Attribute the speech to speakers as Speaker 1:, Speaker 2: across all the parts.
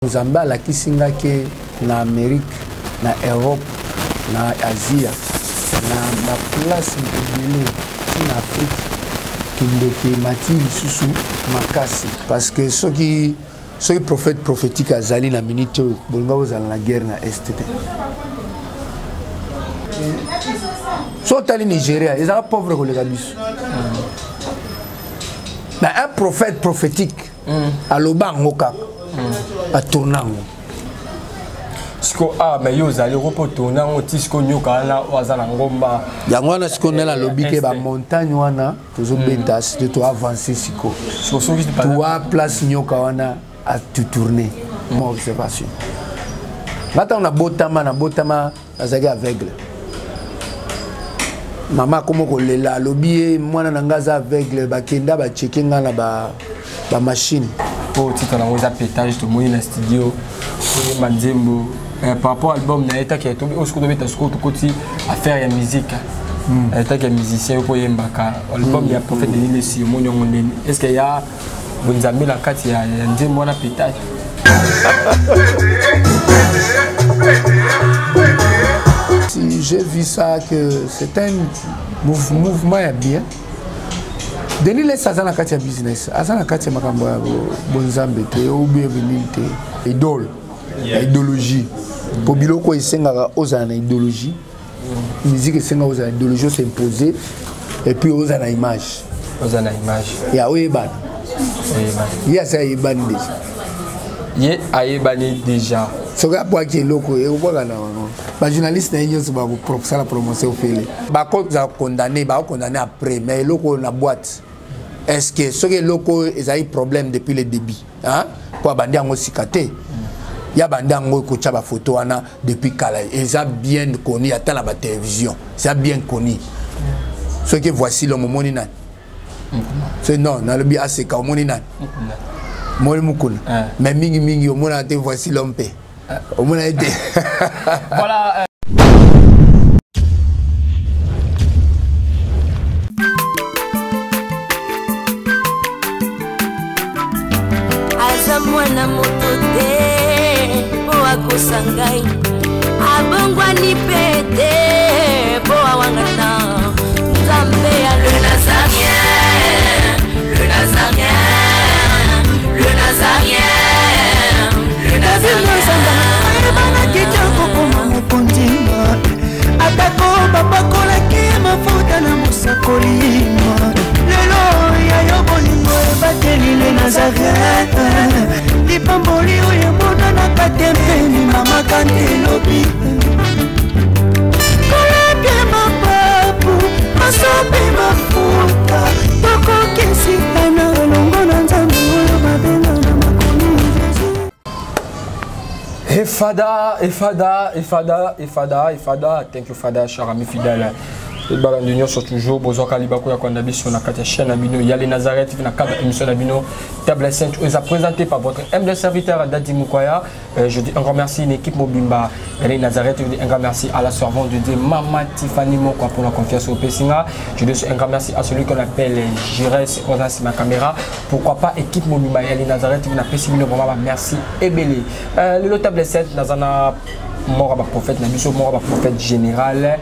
Speaker 1: Nzambe alakisi nga ke na Amerique, na Europe, na Asia, na ba place ebele ti na Afrique kindoki emati lisusu makasi parce que soki soki prophète prophétique azali na minute oyo bolinga bozala na guerre na est te. So otali Nigeria ezala pauvre koleka biso. Na un prophète prophétique aloba yango kaka atourna yango
Speaker 2: siko ah mais yo ozali oko mpo tourne yango ti siko nyoka wana oyo aza na ngomba
Speaker 1: yango wana sikoyo nde nalobi ke bamontagne wana tozobeta site toavance siko toa place nyoka wana atourne mo observation nga ntango nabotama nabotama nazalaki aveugle mama akoma kolela alobi ye mwana na ngai aza aveugle bakenda bacheke ngai na bamachine ba
Speaker 2: mpo titre nango eza pétage tomoni na studio oyemba nzembo eh, par rapport album na ye taki oyo sikoyo tobeta sikoyo tokoti affaire ya musique hmm. eh, taki ya musicien yo mpo oyembaka album hmm. ya prophète denis lesi omoni yango ndeni est ce que ya bonzambe na kati ya nzembo wana pétage.
Speaker 1: Si j'ai vu ça que c'est un mouvement ya bien. Denis Lessie aza na kati ya business, aza na kati ya makambo ya bonzambe te ou bien nini te, idole, ya idéologie. Po biloko esengaka ozala na idéologie. Musique esenga ozala idéologie, os'impose et puis ozala na image.
Speaker 2: Ozala na image.
Speaker 1: Ya oyebana. Ye asi ayebani déjà.
Speaker 2: Ye ayebani déjà.
Speaker 1: Soki abwaki eloko ekobwaka na bango bajournaliste na ye nyonso bakosala promotion ofele bakozala condamné, bakokondamne après, mais eloko oyo na boîte est ce que soki eloko oyo ezali problème depuis le début po abandi yango sika te, ya bandi yango ekotya bafoto wana depuis kala, eza bien connu ata na batélévision, eza bien connu. Soki voici l'homme omoni nani so non nalobi aseka omoni nani omoni mokuna mais mingimingi omonaka te voici l'homme mpe omona ye te.
Speaker 2: Voilà.
Speaker 3: Aza mwana moto te mpo akosa ngai, abongwani mpe te mpo awangana Nzambe ya le Nazarien, le Nazarien, le Nazarien, le Nazarien.
Speaker 4: Ayebanaki te kokoma mokonzi, atako bapakolaki mafuta na mosakoli. Lelo ya yo bolingo ebateli le Nazareth, lipamboli oyo emonanaka te mpeni mama kante elobi kolapia mapapu masopi mafuta tokokisikana elongo na Nzambe oyo babenga na makomi Jésus.
Speaker 2: Efada, Efada, Efada, Efada, Efada. Thank you, Fada, cher ami fidèle. Balandi nyonso toujours bozwaka libako ya kolanda biso na kati ya chaîne na bino ya le Nazareth TV na cadre émission na bino Table Sainte oyo eza présenté par votre humble serviteur Dadi Mukwaya. Je dis un grand merci à l'équipe Mobimba ya le Nazareth. Je dis un grand merci à la servante de Dieu Mama Tiffany Mokwa pour la confiance au Pessinga. Je dis un grand merci à celui qu'on appelle Jires Onas ma caméra. Pourquoi pas équipe Mobimba ya le Nazareth TV na Pessinga vraiment merci ebele. Lelo Table Sainte nazana moko ba prophète na biso, moko ba prophète général,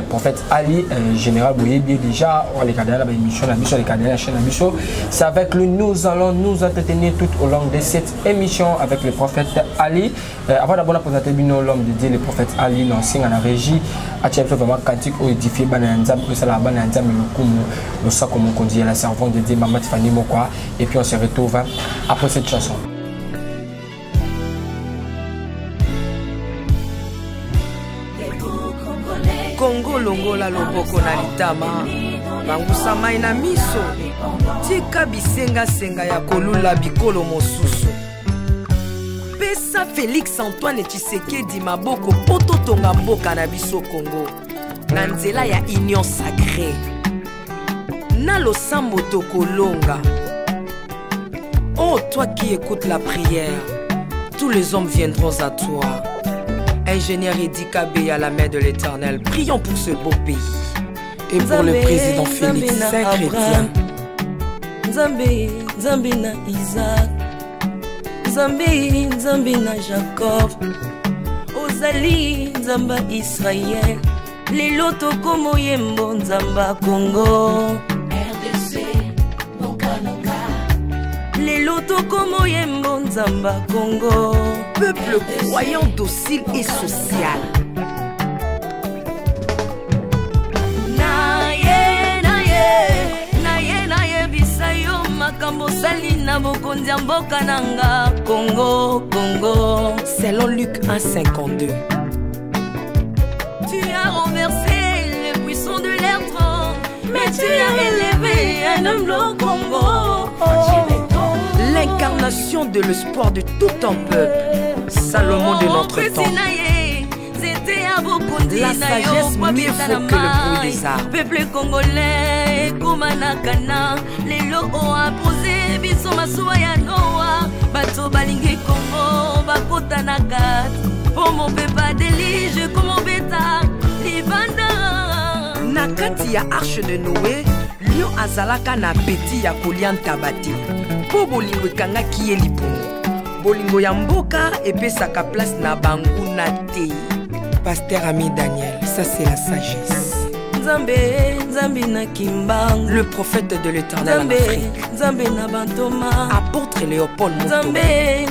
Speaker 2: prophète Ali, général Boyebi déjà, on les cadre la émission na biso, les cadre la chaîne na biso. C'est avec lui nous allons nous entretenir tout au long de cette émission avec le prophète Ali. Avant d'abord la présenter bino l'homme de Dieu le prophète Ali dans signe na régie a tient vraiment cantique au édifier bana nzambe sala bana nzambe lokumu losako mokonzi la servante de Dieu Mama Tiffany Mokwa, et puis on se retrouve après cette chanson.
Speaker 5: Kongo longola loboko na litama, bangusa mai na miso, tika bisengasenga ya kolula bikolo mosusu. Pesa Félix Antoine Tshisekedi maboko mpo totonga mboka na biso Kongo na nzela ya Union Sacrée. Na losambo tokolonga. Oh, toi qui écoutes la prière, tous les hommes viendront à toi. Ingénieur Eddy Kabeya, la main de l'Éternel, prions pour ce beau pays.
Speaker 6: Et pour le président Félix, saint chrétien.
Speaker 3: Nzambe, Nzambe na Isaac. Nzambe, Nzambe na Jacob, ozali Nzambe ya Israël. Lelo tokomoyembo Nzambe ya Congo. RDC, mboka na nga. Lelo tokomoyembo Nzambe ya Congo.
Speaker 5: Peuple croyant, docile et social.
Speaker 3: Na ye, na ye, na ye, nayebisa yo makambo osali na bokonzi ya mboka na nga Congo, Congo.
Speaker 5: Selon Luc 1,52.
Speaker 3: Tu as renversé le puissant de l'air, mais tu as élevé un homme au Congo.
Speaker 5: L'incarnation de l'espoir de tout un peuple, Salomon de notre temps. La sagesse mieux vaut que le bruit des armes.
Speaker 3: Peuple congolais ekóma na kana lelo oapose biso masuwa ya Noa. Bato balingi Kongo bakota na kati mpo mopepa delige komobeta libanda.
Speaker 5: Na kati ya arche de Noé, lion azalaka na appétit ya kolia ntaba te, mpo bolingo ekangaki ye libumu. Bolingo ya mboka epesaka place na banguna te. Pasteur Ami Daniel, ça c'est la sagesse.
Speaker 3: Nzambe, Nzambe na Kimbangu,
Speaker 5: Le prophète de l'Éternel en
Speaker 3: Nzambe,
Speaker 5: Afrique.
Speaker 3: Nzambe na bantoma,
Speaker 5: Apôtre Léopold Mouto.
Speaker 3: Nzambe,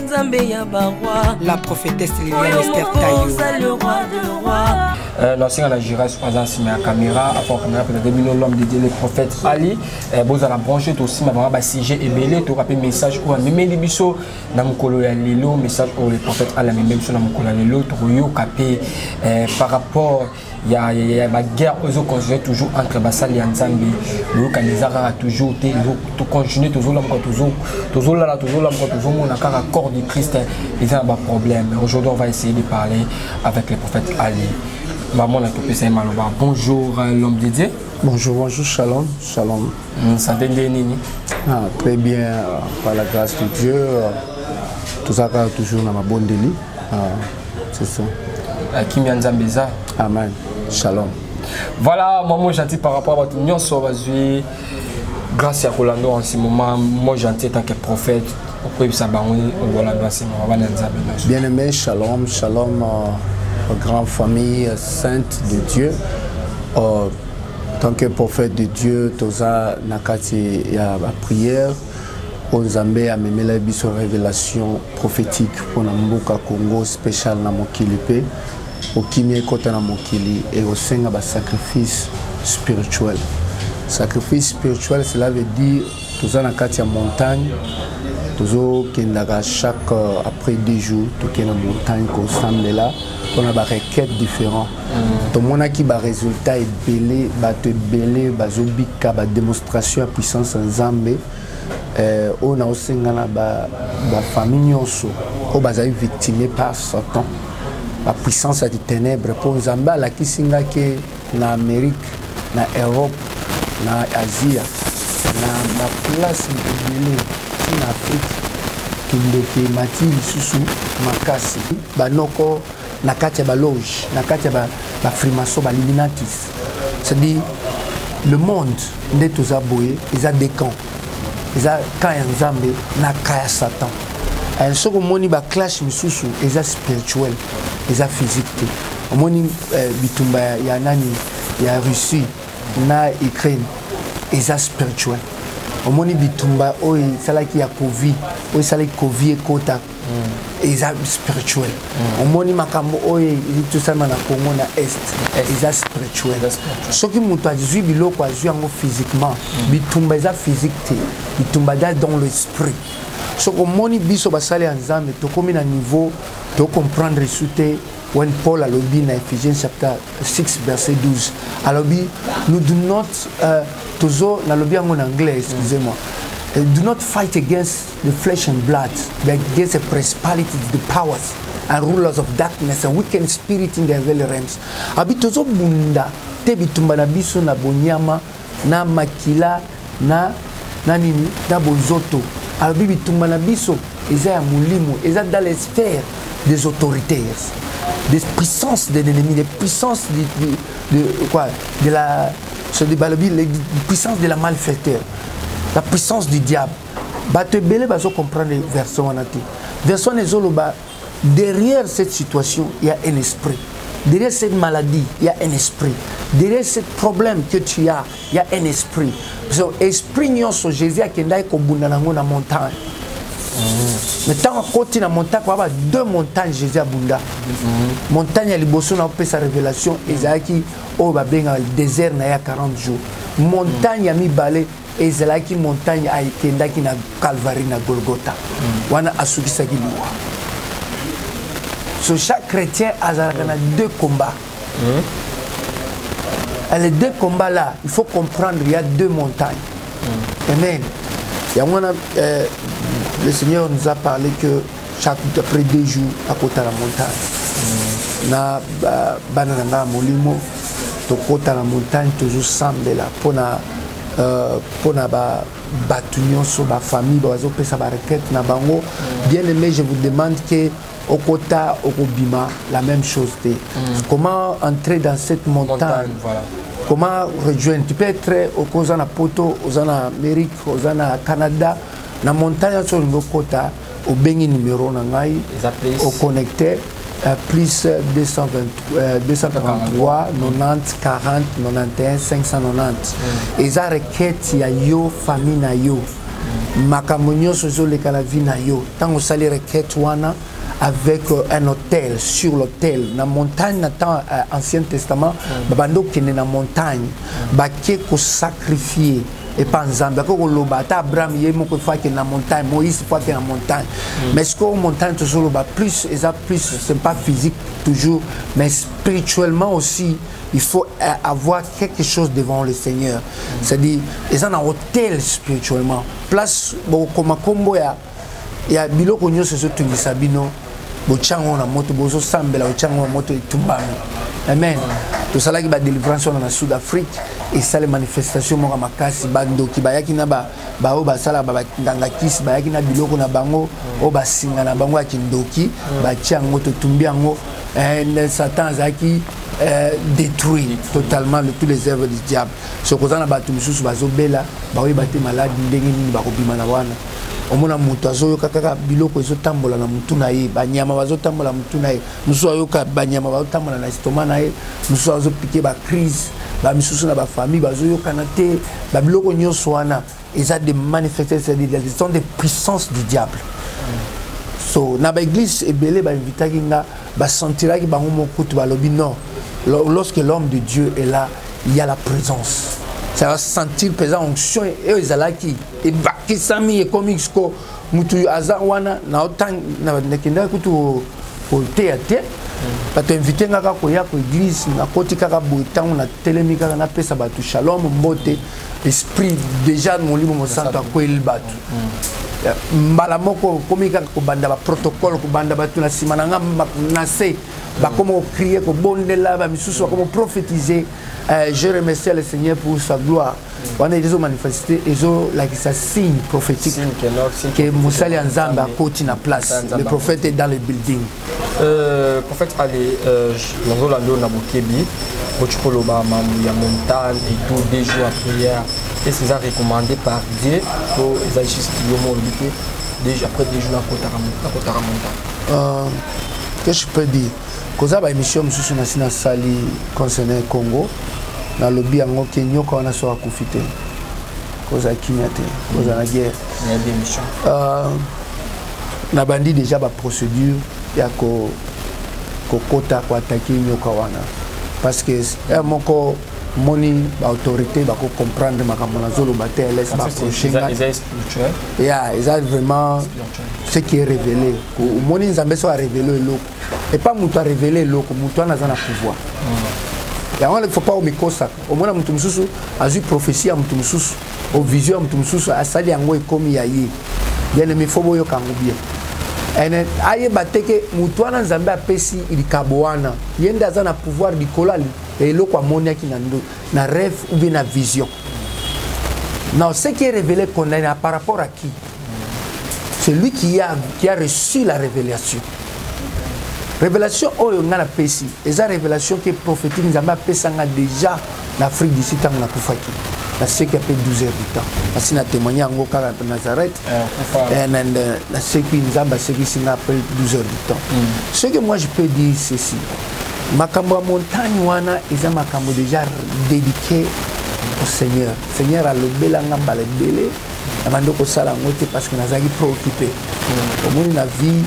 Speaker 3: Nzambe ya baroi,
Speaker 5: La prophétesse Liliane
Speaker 3: oyo
Speaker 5: Esther
Speaker 3: moko
Speaker 5: Tayo.
Speaker 3: oza le roi de roi.
Speaker 2: Nasenga na Giras aza nsima ya caméra, afin caméra peut-être bino l'homme de Dieu, le prophète Ali. Bozala branché, tosima vraiment basujet ebele. Toyoka mpe message oyo amemeli biso na mokolo ya lelo. Message oyo le prophète Ali amemeli biso na mokolo ya lelo, tokoyoka mpe par rapport ya baguerre oyo ezocontinue toujours entre basali ya Nzambe. Boyokani eza kaka toujours te, tocontinue, tozolamuka, tozolala, tozolamuka, tozomona kaka corps du Christ eza na baproblème. Aujourd'hui, on va essayer de parler avec le prophète Ali. Maman na topesa ye maloba. Bonjour, l'homme de Dieu.
Speaker 1: Bonjour, bonjour, shalom, shalom.
Speaker 2: Santé nde nini?
Speaker 1: Ah, très bien, par la grâce de Dieu, tozalaka toujours na mabondeli. Ah, c'est ça.
Speaker 2: Kimia Nzambe eza.
Speaker 1: Amen. Shalom.
Speaker 2: Voilà, moi gentil par rapport à bato nyonso bazwi grâce ya kolanda en ce moment. Moi gentil, tant que prophète, okoyebisa bango okolanda en ce moment, bana Nzambe nyonso.
Speaker 1: Bien-aimé, shalom, shalom, grande famille sainte de Dieu. Tant que prophète de Dieu, toza na kati ya ba prière. Oyo Nzambe amemela biso révélation prophétique mpona mboka Congo spécial na mokili mpe okimia ekɔta na mokili, ekosenga basacrifice spirituel. Sacrifice spirituel, cela veut dire toza na kati ya montagne, tozokendaka chaque après 2 jours, tokende na montagne kosambela mpona barequête différent. Tomonaki barésultat ebele, bato ebele bazobika, badémonstration ya puissance ya Nzambe. Oyo naosenga na bafamille nyonso oyo bazali victime par Satan, bapuissance ya ténèbre, mpo Nzambe alakisi nga ke na Amérique, na Europe, na Asia, na baplace ebele, ti na Afrique, kindoki emati lisusu makasi. Banoko na kati ya baloge, na kati ya bafranc-maçon, bailluminatis. C'est-à-dire le monde nde toza boye eza deux camps: eza camp ya Nzambe na camp ya Satan. Soki omoni baclash misusu, eza spirituel, eza physique te. Omoni bitumba ya nani, ya Russie na Ukraine, eza spirituel. Omoni bitumba oyo esalaki ya Covid, oyo esalaki Covid ekota, eza spirituel. Omoni makambo oyo tosalema na Congo, na Est, eza spirituel. Soki moto azwi biloko, azwi yango physiquement, bitumba eza physique te, bitumba eza dans l'esprit. Soki omoni biso basali ya Nzambe tokómi na niveau tocomprendre esu te, when Paul alobi na Ephésiens chapter 6 verset 12, alobi nous do not tozo, nalobi yango na anglais, excusez-moi, do not fight against the flesh and blood, but against the principalities, the powers and rulers of darkness and wicked spirit in the heavenly realms. Abi tozobunda te bitumba na biso na bonyama na makila na nini na bonzoto. Alobi bitumba na biso eza ya molimo, eza dans les sphères des autorités, des puissances de l'ennemi, des puissances de quoi, de la, balobi les puissances de la malfaiteur, la puissance du diable. Bato ebele bazocomprendre version wana te. Verset wana ezoloba derrière cette situation il y a un esprit. Derrière cette maladie, il y a un esprit. Derrière ce problème que tu as, il y a un esprit. So, esprit nyonso Jésus akendaki kobunda nango na montagne. Mais ntango akoti na montagne, koyaba deux montagnes Jésus abunda. Montagne ya liboso na opesa révélation ezalaki oyo babengaka désert na ya 40 jours. Montagne ya mibale ezalaki montagne akendaki na Calvary na Golgotha. Wana asukisaki liwa. So chaque chrétien azalaka na deux combats. Et les deux combats là, il faut comprendre, il y a deux montagnes. Amen. Et le Seigneur nous a parlé que chaque après 2 jours, à côté de la montagne. Na bana na nga molimo, to kota la montagne toujours sambela pona pona ba batu nyonso, ba famille, ba bazopesa ba requête na bango. Bien aimé, je vous demande que okota okobima la même chose te. Comment entrer dans cette montagne?
Speaker 2: Montagne, voilà.
Speaker 1: Comment rejoindre? Tu peux être okoza na Poto, oza na Amérique, oza na Canada, na montagne so olingi okota, obengi numéro na ngai,
Speaker 2: Eza plus.
Speaker 1: oconnecte, plus 223, 90, 40, 91, 590. Eza requête ya yo, famille na yo. Makambo nyonso ezoleka na vie na yo. Ntango osali requête wana avec un autel, sur l'autel, na montagne, na temps Ancien Testament, babando kende na montagne, bake ko sacrifier et pas nzambe ko koloba ata Abraham ye moko faut akende na montagne, Moïse faut akende na montagne. Mais ce que montagne tozoloba plus, eza plus, c'est pas physique toujours, mais spirituellement aussi, il faut avoir quelque chose devant le Seigneur. C'est-à-dire, eza na autel spirituellement. Place bokoma kombo ya ya biloko nyonso ezotungisa bino, botyango na moto, bozosambela, botyango na moto etumbami. Amen. Tosalaki ba délivrance wana na Sud-Afrique, esali manifestation moko ya makasi, bandoki bayaki na baoyo basala ba nganga kisi, bayaki na biloko na bango, oyo basinga na bango ya kindoki, batia yango, totumbi yango. Satan azalaki détruit totalement tous les œuvres du diable. Soki oza na bato mosusu bazobela, baoyeba te maladi ndenge nini bakobima na wana. Omona moto azoyoka kaka biloko ezotambola na mutu na ye, banyama bazotambola mutu na ye, mosusu ayoka banyama bazotambola na estomac na ye, mosusu azopike ba crise, ba misusu na ba famille bazoyokana te, ba biloko nyonso wana eza des manifestations, c'est-à-dire des sont des puissances du diable. So na ba église ebele ba invitaki nga, ba sentiraki bango mokutu, balobi non, lorsque l'homme de Dieu est là, il y a la présence. Ça va sentir présent onction et ezalaki ebakisami ekomi siko mutu aza wana na otang na nakendaki kutu koteya te. Bato invité nga kaka koya ko église, nakoti kaka boye, ntango natelemi kaka napesa bato shalom mbote, esprit déjà molimo mosantu akweli bato. Mbala moko komi kaka kobanda ba protocole, kobanda bato na nsima na nga na se, bakoma kocrier, kobondela, ba misusu bakoma prophétiser. Je remercie le Seigneur pour sa gloire. Wana ezo manifester, ezo lakisa signe prophétique
Speaker 2: Signe que non, signe
Speaker 1: que
Speaker 2: prophétique.
Speaker 1: mosali ya Nzambe akoti na place.
Speaker 2: Nzambe
Speaker 1: Le prophète est dans le building.
Speaker 2: Prophète allez, nazolanda na bokebi, bochikoloba mamu ya montagne et tout, des jours à prière. Et c'est ça recommandé par Dieu pour les juste yo mo déjà après des jours na kota montagne.
Speaker 1: Qu'est-ce que je peux dire? Koza ba émission mosusu na sina sali concernant Congo, na lobi yango ke nyoka wana so akufi te. Koza kimia te, koza na guerre.
Speaker 2: Il y a des missions.
Speaker 1: Na bandi déjà ba procédure ya ko kokota ko attaquer nyoka wana. Parce que un moko moni ba autorité ba ko comprendre makambo na zolo ba te laisse ba
Speaker 2: Parce que
Speaker 1: approcher
Speaker 2: c'est
Speaker 1: nga.
Speaker 2: eza spirituel.
Speaker 1: Yeah, eza vraiment
Speaker 2: Spirituel.
Speaker 1: ce qui est révélé. Ko moni Nzambe so a révélé eloko. Et pas mutu a révélé eloko, mutu wana aza na pouvoir. Yango il faut pas omikosa. Omona mutu mususu azui prophétie ya mutu mususu, o vision ya mutu mususu asali yango ekomi ya ye. Bien aimé, faut boyoka yango bien. Ene ayeba te ke mutu wana Nzambe apesi likabo wana. Ye nde aza na pouvoir likolo ya eloko amoniaki na ndo, na rêve ou bien na vision. Non, ce qui est révélé condamné par rapport à qui? C'est lui qui a reçu la révélation. Révélation oyo nga na pesi, eza révélation qui est prophétique, Nzambe apesa nga déjà na Afrique du Sud ntango nakufaki. Naseki ape 12 heures du temps, nasi na témoigne yango kaka na Nazareth. Naseki, Nzambe asekisi nga après 12 heures du temps. Ce que moi je peux dire, ceci: makambo ya montagne wana eza makambo déjà dédié au Seigneur. Seigneur alobelanga mbala ebele, nabandi kosala yango te parce que nazalaki préoccupé. Omoni, na vie,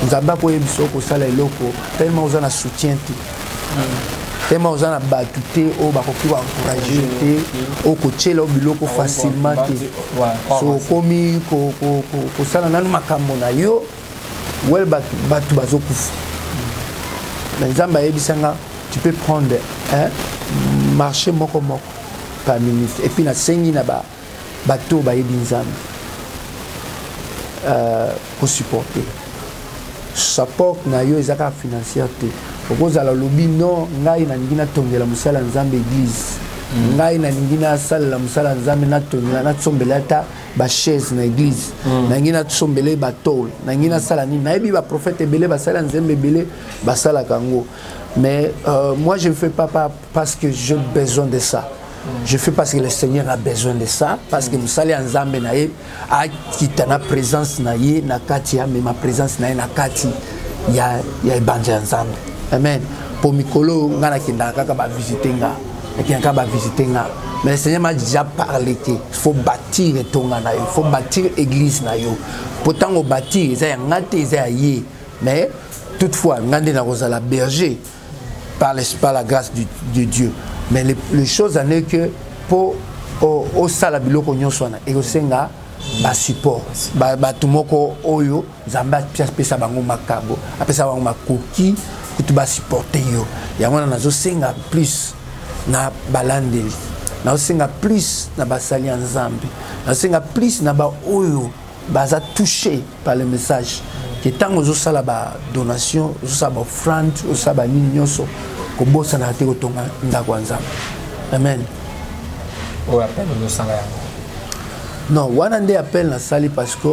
Speaker 1: Nzambe akoyebisa kosala eloko, tellement oza na soutien te, tellement oza na bato te oyo bakoki koencourage te, oyo kotiela yo biloko facilement te. So okomi kosala nanu makambo na yo wel, bato bazokufa. Mais Nzambe ayebisanga: tu peux prendre, hein, marché moko moko par minute. Et puis nasengi na bato oyo bayebi Nzambe kosupporter. Support na yo eza kaka financière te. Okozala olobi: non, ngai nalingi natongela mosala ya Nzambe église, ngai nalingi nasalela mosala ya Nzambe, natongela, nasombela ata bachaise na église, nalingi nasombela batole, nalingi nasala nini. Nayebi baprophète ebele, basala Nzambe ebele basalaka yango. Mais moi, je ne fais pas parce que j'ai besoin de ça. Je fais parce que le Seigneur a besoin de ça, parce que mosali ya Nzambe na ye akita na présence na ye na kati ya mema présence na ye na kati ya ebanja ya Nzambe. Amen. Po mikolo ngai nakendaka kaka bavisite nga, nakendaka kaka bavisite nga. Mais le Seigneur m'a déjà parlé que faut bâtir etonga na yo, faut bâtir église na yo. Po ntango bâtir, eza ya nga te, eza ya ye. Mais toutefois, nga nde nakozala berger par la grâce de Dieu. Mais les choses en est que po osala biloko nyonso wana, ekosenga basupport, bato moko oyo Nzambe apesa bango makambo, apesa bango makoki kutu basupporte yo. Yango wana nazosenga plus na balandeli, nazosenga plus na basali ya Nzambe, nazosenga plus na baoyo baza touché par le message ke ntango ozosala badonation, ozosala baoffrande, ozosala banini nyonso, kobosanaka te kotonga ndako ya Nzambe. Amen.
Speaker 2: Oyo appel ozosala yango?
Speaker 1: Non, wana nde appel nasali parce que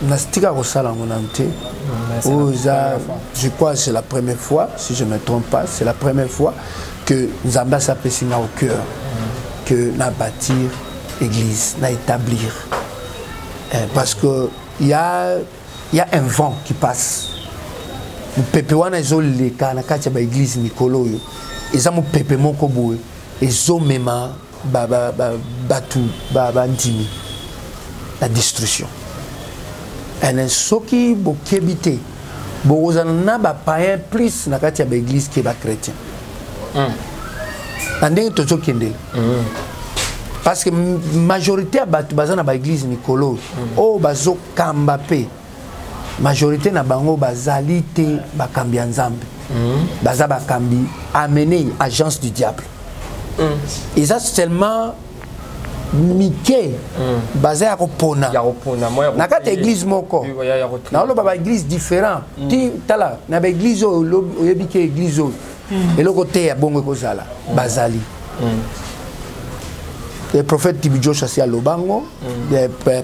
Speaker 1: nastika kosala yango nanu te. Oyo eza, je crois, c'est la première fois, si je me trompe pas, c'est la première fois que Nzambe asapesi nga au cœur que na bâtir église, na établir, parce que il y a un vent qui passe. Mopepe wana ezoleka na kati ya baeglise mikolo oyo, eza mopepe moko boye ezomema bato bandimi la destruction. Ene soki bokebi te, bokozala na bapayen plus na kati ya baeglise ke bachrétien na ndenge tozokendela, parce que majorité ya bato baza na baeglise mikolo oyo, oyo bazokamba mpe, majorité na bango bazali te bakambi ya Nzambe, baza bakambi amené, agence du diable. Eza seulement mike baza ya kopona
Speaker 2: Ya kopona, mwa ya
Speaker 1: na kati ya église moko.
Speaker 2: Ya kotri.
Speaker 1: Naoloba baeglise différent ti. Tala, na baeglise oyo oyebi ke église oyo eloko te ya bongo ekozala, bazali. Le prophète TB Joshua asi alobango,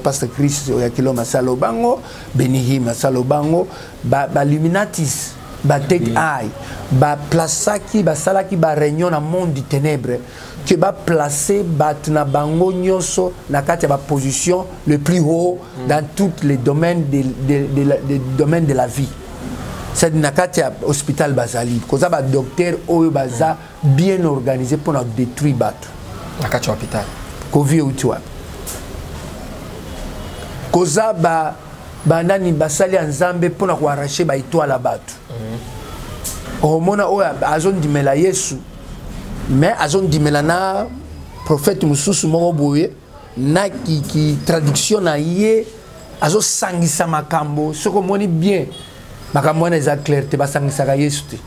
Speaker 1: pasteur Chris Oyakiloma asi alobango, Benny Hinn asi alobango, bailluminatis, bathird eye baplasaki, basalaki baréunion na monde du ténèbre ke baplace bato na bango nyonso na kati ya baposition le plus haut dans tous les domaines de domaine de la vie. C'est-à-dire na kati ya hôpital bazali koza badocteur oyo baza bien organisé mpona détruire bato.
Speaker 2: Na kati ya hôpital.
Speaker 1: Covid euti wapi? Koza ba banani basali ya Nzambe mpona koarrache baétoile ya bato. Okomona oyo azondimela Yesu, mais azondimela na prophète mosusu moko boye na ki traduction na ye, azosangisa makambo. Soki omoni bien, makambo wana eza clair te. Basangisaka Yesu te.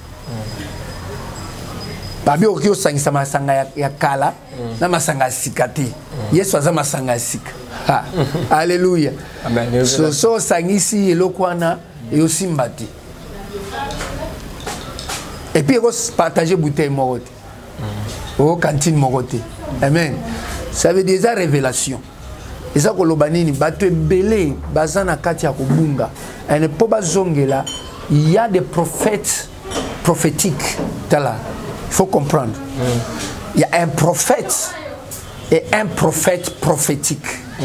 Speaker 1: Babi okoki osangisa masanga ya kala na masanga ya sika te. Yesu aza masanga ya sika. Ha, alleluya.
Speaker 2: Amen.
Speaker 1: So osangisi eloko wana, eyosimba te. Et puis ekopartage bouteille moko te, o cantine moko te. Amen. Ça veut dire eza révélation, eza koloba nini? Bato ebele baza na kati ya kobunga ene mpo bazongela. Il y a des prophètes prophétiques. Tala, il faut comprendre, il y a un prophète. et un prophète prophétique.
Speaker 2: Mmh.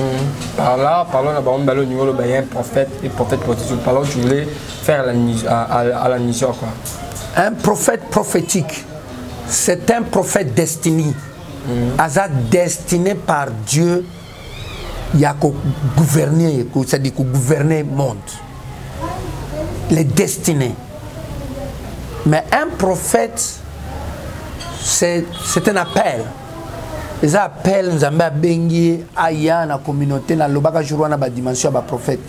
Speaker 2: Par là, parlons d'abord, il y a un prophète et prophète prophétique. Par là, tu voulais faire la, à, à, à la mission, quoi.
Speaker 1: Un prophète prophétique, c'est un prophète destiné. Mmh. Aza destiné par Dieu ya gouverner, c'est-à-dire gouverner le monde. Les destinées. Mais un prophète, c'est un appel. eza appel nzambe abengi ye aya na communauté nalobaka jour wana badimension ya baprophète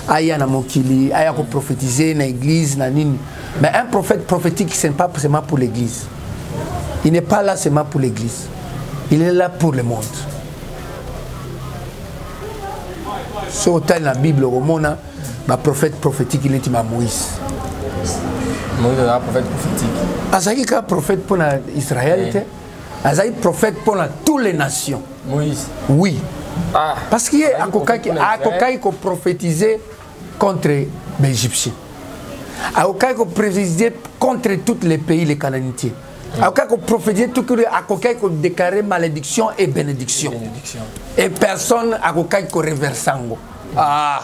Speaker 1: aya na mokili aya koprophétise na église na nini mais un prophète prophétique ce n'est pas seulement pour l'église il n'est pas là seulement pour l'église il est là pour le monde soki otali na bible okomona baprophète prophétique neti ba moïse
Speaker 2: moïse azalaka prophète prophétique
Speaker 1: azalaki kaka prophète mpo na israël te azali prophète mpo na tous les nations
Speaker 2: moïse
Speaker 1: oui ah, parce que ye akokaki akokaki koprophétise contre baégyptien akokaki koprophétise contre tous les pays les cananitiens akokaki koprophétise tout akokaki kodéclare malédiction et bénédiction, bénédiction. et personne akokaki koreverse yango
Speaker 2: ah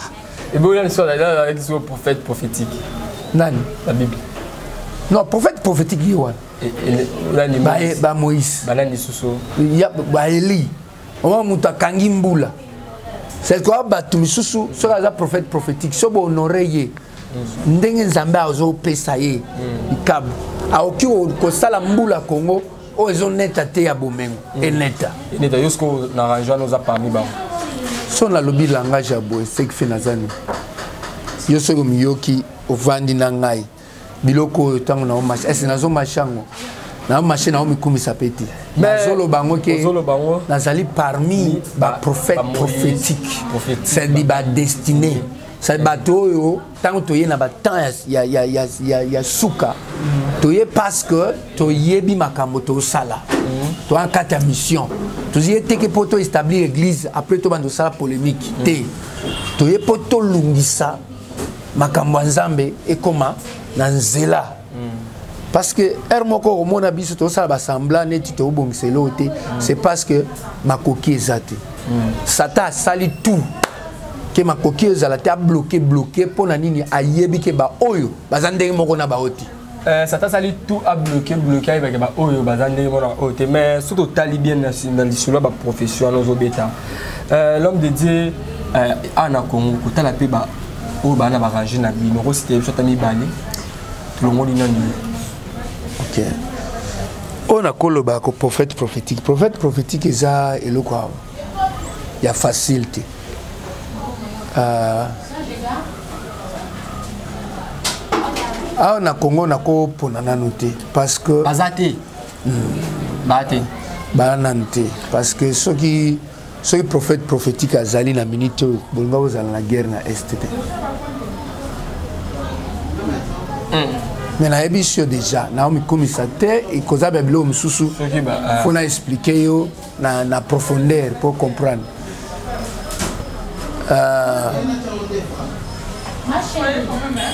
Speaker 2: eboyani azalaki prophète prophétique
Speaker 1: nani
Speaker 2: la bible
Speaker 1: non prophète prophétique ye wana ba moïse
Speaker 2: banani lisusu
Speaker 1: ba eli oma moto akangi mbula c'est quoi bato misusu soki aza prophète prophétique so bohonore ye ndenge nzambe azopesa ye likabu akoki kosala mbula congo oyo ezoneta te ya bomengo eneta
Speaker 2: eneta yo sikoyo na range wana oza parmi bango
Speaker 1: so nalobi langage ya boye seki fe naza nini yo soki omiyoki ovandi na ngai biloko oyo ntango nao marche ese nazo marche yango nao marche nao mikumisa mpe te nazoloba yango ke nazali parmi baprophète prophétique c'est-à-dire badestiné c'est bato oyo ntango toye na batemps ya, ya, ya, ya, ya suka toye parce que toyebi makambo tosala mm. toa kati ya mission toye teke mpo toétablir église après tobanda tosala polémique te toye mpo tolungisa makambo ya nzambe ekoma na nzela mm. parce que heure moko okomona biso tozosala basemblant neti tobongisa eloko te mm. c'est parce que makoki eza te mm. satan asali tout ke makoki ezala te abloke bloke mpo na nini ayebi ke baoyo baza ndenge moko na baoyo te
Speaker 2: Euh, satan asali tout abloke bloke ayebake baoyo baza ndenge moko na baoyo te mais soki totali bien na lisolo ya baprofession wana ozobeta euh, l'homme de dieu euh, awa na congo kotala mpe oyo baa na barange na bino okosite biso ata mibale tolongoli nani
Speaker 1: ok oyo nakoloba ko prophète prophétique prophète prophétique eza eloko ya facile te uh, awa na congo nakopona nanu te parce que
Speaker 2: baza te hmm. baa te
Speaker 1: baa nanu te parce que soki soki prophète prophétique azali na minute oyo bolinga kozala na guerre na est te hmm. mais nayebisi yo déjà naomikumisa te ekoza ba biloko mosusu euh. fo na explike yo na, na profondeur pour comprendre euh,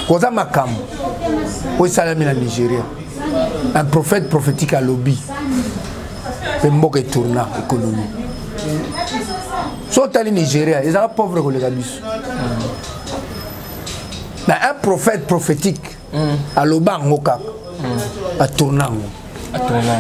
Speaker 1: koza makambo oyo esalami na nigeria un prophète prophétique alobi mpe mboka etourna économie so otali nigeria ezala pauvre koleka biso na un prophète prophétique mm. aloba yango kaka mm. atourna yango
Speaker 2: atourna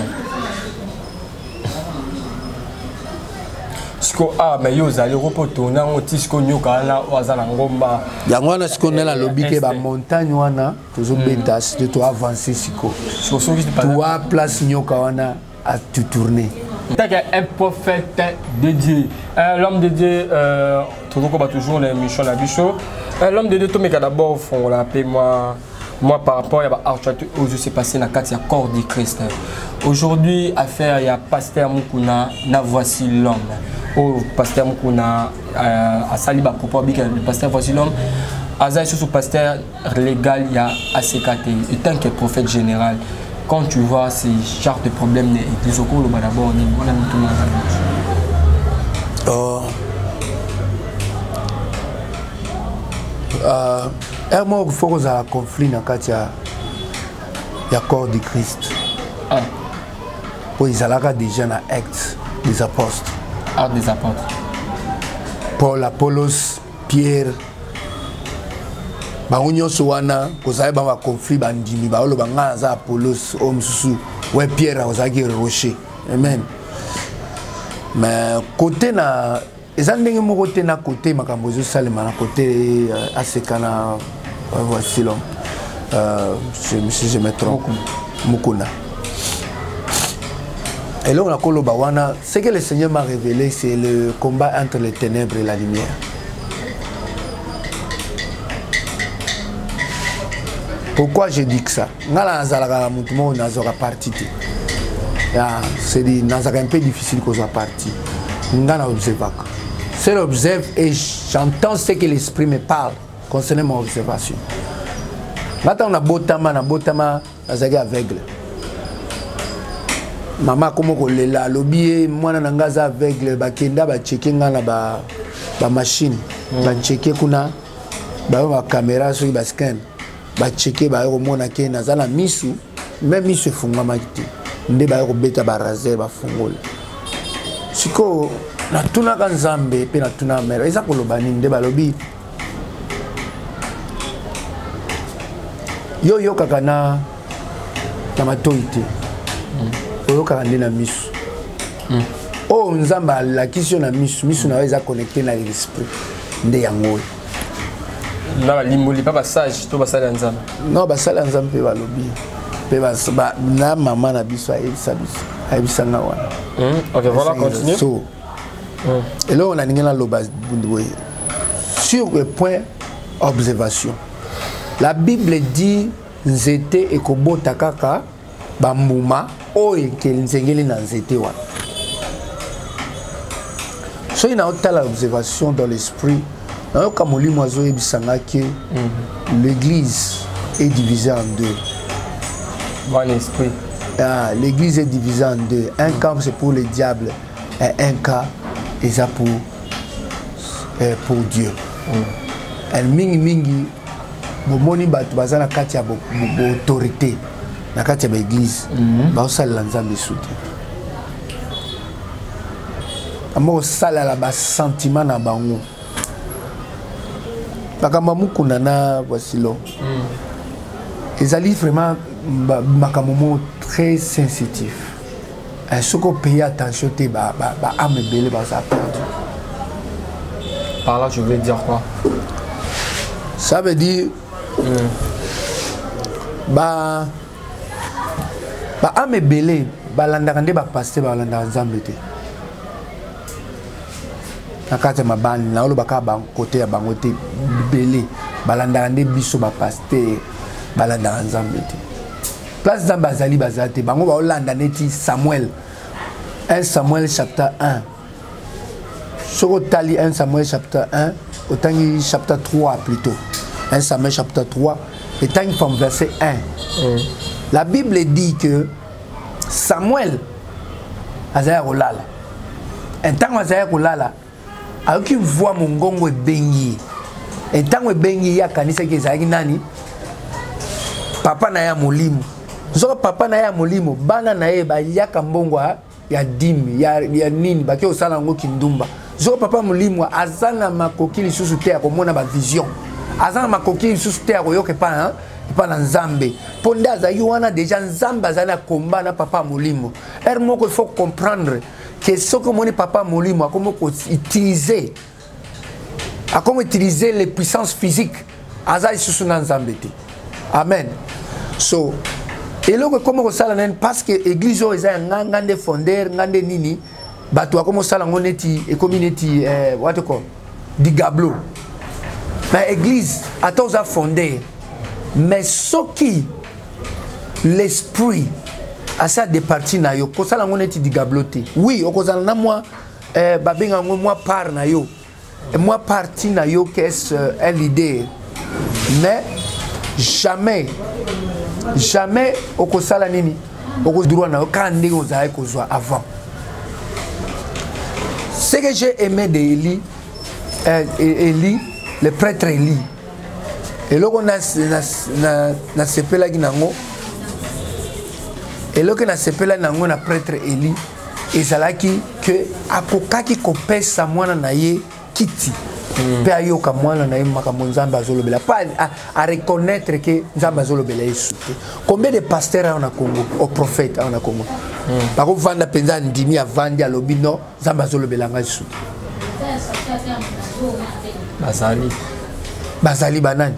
Speaker 2: siko ah mais yo ozali oko mpo tourne yango ti siko nyoka wana oyo aza na ngomba
Speaker 1: yango wana sikoyo nde nalobi ke bamontagne wana tozobeta mm. site toavance siko toa place nyoka wana atutourne
Speaker 2: un prophète de Dieu. Euh, l'homme de Dieu, euh, toujours toujours l'émission la bicho. Euh, l'homme de Dieu, tout d'abord, on l'a appelé moi. Moi, par rapport à l'actualité où s'est passé dans le corps du Christ. Aujourd'hui, affaire, il y a Pasteur Mukuna, na voici l'homme. Oh, Pasteur Mukuna, euh, à Saliba, propos, le pasteur voici l'homme. Aza sous pasteur légal, il y a ACKT. Et tant que prophète général, quand tu vois ces genres de problèmes, les okolo d'abord, on a mis tout le monde.
Speaker 1: Oh. Euh, heure moko fo kozala conflit na kati ya, ya corps du christ ah. mpo ezalaka déjà na acte des apôtres.
Speaker 2: Actes des apôtres.
Speaker 1: Paul, Apollos, Pierre, bango nyonso wana kozali bango baconflit, bandimi baoloba ngai naza Apollos, oyo mosusu we Pierre akozalaki rocher. Amen. Mais côté na eza ndenge moko te na côté makambo ezosalema na côté aseka na voici l'homme, si je me trompe, Mukuna. Eloko nakoloba wana, ce que le Seigneur m'a révélé, c'est le combat entre les ténèbres et la lumière. Pourquoi je dis que ça? Nga nazalaka na motu moko, nazwaka parti te. C'est nazalaka un peu difficile kozwa parti. Nga na observaka, c'est l'observe et j'entends ce que l'esprit me parle concernant mon observation. Nga ntango nabotama, nabotama nazalaki aveugle. Mama akoma kolela, alobi ye mwana na nga aza aveugle. Bakenda bacheke nga na bamachine, ba bacheke kuna bayo bacaméra, soki bascan, bacheke, baye komona ke naza na misu, me misu efungwamaki te. Nde baye kobeta baraser, bafungoli. Sikoyo natunaka Nzambe mpe natunaka mare, eza koloba nini? Nde balobi yo oyokaka na matoi te, oyokaka nde na misu. Oyo Nzambe alakisi yo na misu, misu na yo eza connecté na l'esprit, nde yango oyo.
Speaker 2: Na balimboli mpa basage to basali ya Nzambe?
Speaker 1: Non, basali ya Nzambe mpe balobi mpe na mama na biso ayebisa biso, ayebisanga wana.
Speaker 2: Ok, voilà, continue.
Speaker 1: So eloko nalingi naloba boye sur le point observation, la Bible dit nzete ekobota kaka bambuma oyo nzengeli na nzete wana. Soki naotala observation dans l'esprit, nayoka molimo azoyebisa nga ke l'église est divisée en deux.
Speaker 2: Bon esprit.
Speaker 1: Ah, l'église est divisée en deux. Un camp, c'est pour le diable, et un cas eza pour Dieu. Mingi mingi bomoni bato baza na kati ya baautorité na kati ya baeglise, baosalela Nzambe esu te, bango kosalela basentiment na bango. Makambo ya Mokuna na Wasilo ezali vraiment makambo moko très sensitif. Soki opaye attention te, baâme ebele baza perdu.
Speaker 2: Par là, tu voulais dire quoi?
Speaker 1: Ça veut dire ba baâme ebele balandaka nde bapasteur, balandaka Nzambe te. Na kati ya mabandi, naoloba kaka kote ya bango te, ebele balandaka nde biso bapasteur, balandaka Nzambe te. Place Nzambe azali, baza te. Bango baolanda neti Samuel, 1 Samuel chapitre 1. Soki otali 1 Samuel chapitre 1, otangi chapitre 3 plutôt, 1 Samuel chapitre 3, etangi from verset 1, la Bible dit que Samuel azali ya kolala. Ntango azali ya kolala, ayoki voix, mongongo ebengi ye. Ntango ebengi ye, akanisaki ezalaki nani? Papa na ye ya molimo. Soki papa na ye ya molimo, bana na ye baliaka mbongo ya dîme ya nini, bake kosala yango kindumba. Soki papa molimo aza na makoki lisusu te ya komona bavision, aza na makoki lisusu te ya koyoka epa na Nzambe, mpo nde azalaki wana déjà. Nzambe azali na komba na papa ya molimo. Heure moko, il faut comprendre ke soki omoni papa molimo akomi koutiliser, akomi utiliser les puissances physiques, aza lisusu na Nzambe te. Amen. So eloko ekomi kosala nani? Parce que église oyo eza ya nga, nga nde fonder, nga nde nini. Bato bakomi kosala yango neti ekomi neti what ko digablo na église. Ata oza fonder, mais soki l'esprit asi adeparti na yo, kosala yango neti digablo te. Oui, okozala na mwa babenga yango mwa part na yo, mwa partie na yo qu'est-ce un leader, mais jamais, jamais okosala nini, okodroit na yo kaka ndenge ozalaki kozwa avant. Ce que j'ai aimé de Eli, Eli le prêtre Eli, eloko nasepelaki nango, eloko nasepelaki nango na prêtre Eli. Ezalaki ke akokaki kopesa mwana na ye kiti mpe ayoka mwana na ye makambo Nzambe azolobela, mpo areconnaître ke Nzambe azolobela ye su te. Combien de pasteur awa na Congo, o prophète awa na Congo, bakovanda mpenza, andimi, avandi, alobi: non, Nzambe azolobela ngai su te?
Speaker 2: Bazali.
Speaker 1: Bazali banani?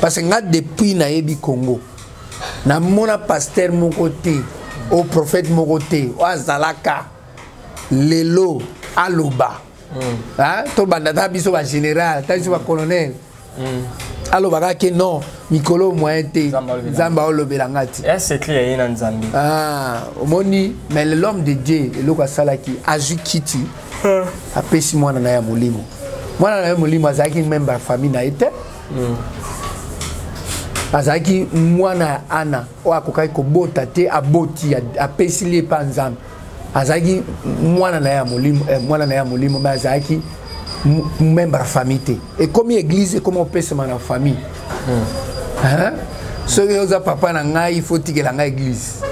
Speaker 1: Parce que nga, depuis nayebi Congo, namona pasteur moko te, o prophète moko te oyo azalaka lelo aloba. Tobanda ta biso bagénéral, ta biso bacolonel, alobaka ke non, mikolo moyen te, Nzambe aolobela nga ti.
Speaker 2: Secret ya ye na Nzambe.
Speaker 1: Ah, omoni? Mais l'homme de Dieu, eloko asalaki, azwi kiti, apesi mwana na ye ya molimo. Mwana na ye molimo azalaki membre ya famille na ye te. Azalaki mwana ya Ana oyo akokaki kobota te, aboti, apesili ye mpa Nzambe. Azalaki mwana na ye ya molimo, mwana na ye ya molimo, mais azalaki membre ya famille te. Ekomi église, ekomi opesama na famille. Hein? Soki oza papa na ngai, il faut tikela ngai église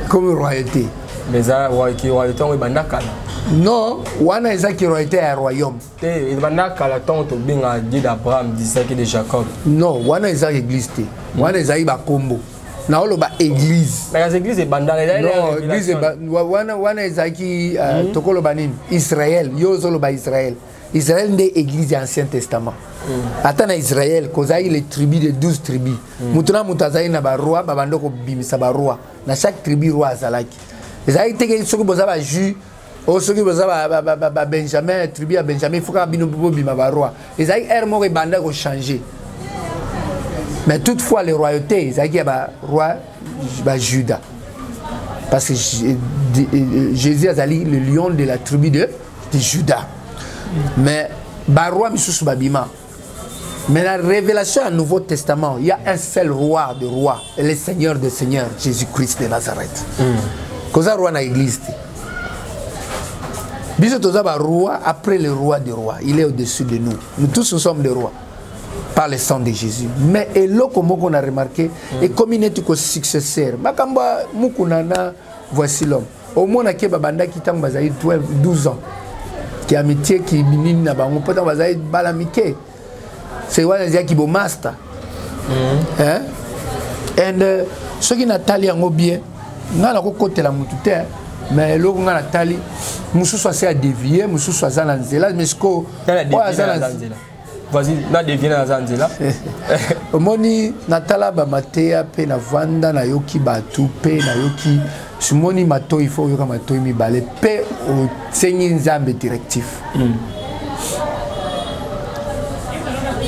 Speaker 1: komi royauté.
Speaker 2: Mais eza royauté yango ebanda kala.
Speaker 1: Non, wana ezaki royauté ya royaume.
Speaker 2: Te, ebanda kala, ntango tobengaka Dieu d'Abraham, d'Isaac et de Jacob.
Speaker 1: Non, wana eza église te, wana ezali bakombo. Naoloba église.
Speaker 2: Mais kasi église ebandaka.
Speaker 1: Non, église wana, wana ezalaki tokoloba nini, Israël. Yo ozoloba Israël. Israël nde église ya Ancien Testament. Ata na Israël kozalaki les tribus de 12 tribus. Moto na moto azalaki na baroi, babanda kobimisa baroi na chaque tribu. Roi azalaki, ezalaki teke soki boza bajus oyo, soki boza babenjamin, tribu ya Benjamin, il faut kaka bino bobima baroi. Ezalaki ere moko ebanda kochanger, mais toutefois les royautés ezalaki ya baroi bajuda, parce que Jésus azali le lion de la tribu de Juda. Mais baroi misusu babima. Mais la révélation du Nouveau Testament, il y a un seul roi de rois, et le Seigneur des seigneurs, Jésus-Christ de Nazareth. Koza roi na église te. Biso toza ba roi après le roi des rois. Il est au-dessus de nous. Nous tous, nous sommes des rois par le sang de Jésus. Mais eloko moko na remarqué, ekomi neti ko successeur. Makambo Mukuna na voici l'homme. Omonaki babandaki ntango bazali 12, 12 ans. Ki amitié ki nini na bango, mpo ntango bazali bala mike, c'est wana ezalaki bomaster. Hein? And soki natali yango bien, ngai nakokotela motu te, mais eloko ngai natali, mosusu ase adévier, mosusu aza na nzela, mais sikoyo
Speaker 2: oyo aza na nzela. Vas-y, na dévier, na nzela.
Speaker 1: Omoni, natala bamateya mpe navanda, nayoki bato mpe nayoki, simoni matoi, fo oyoka matoi mibale mpe osengi Nzambe directif.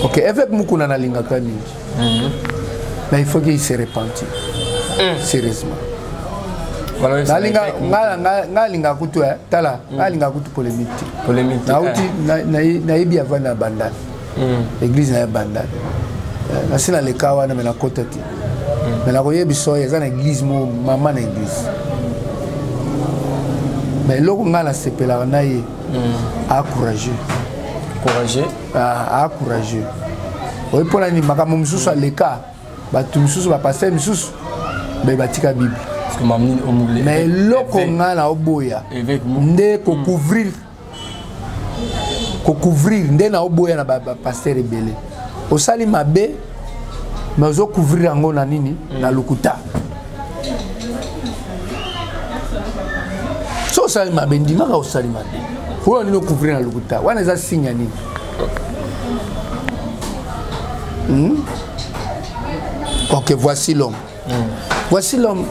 Speaker 1: Ok, évêque Mukuna, nalingaka mingi, mais il faut qu'il se repentir sérieusement. Nalinga nga alingaka kutu, tala, nga alingaka kutu polémique te.
Speaker 2: Polémique.
Speaker 1: Nauti, nayebi avant na Bandana, église na ye Bandana, nasi naleka wana, me nakota te. Me nakoyebisa oyo eza na église mo mama na église. Mais eloko ngai nasepelaka na ye, acourageux.
Speaker 2: Courageux.
Speaker 1: Acourageux oyo mpona nini, makambo mosusu aleka, bato mosusu, bapasteur mosusu be batika Bible. Mais eloko ngai na oboya nde kocouvrir, kocouvrir nde na oboya na bapasteur ebele. Osali mabe, mais ozocouvrir yango na nini? Na lokuta. So osali mabe, ndimaka osali mabe. Oyo nini ocouvrir na lokuta wana, eza signe ya nini? Ok, voici l'homme. Voici l'homme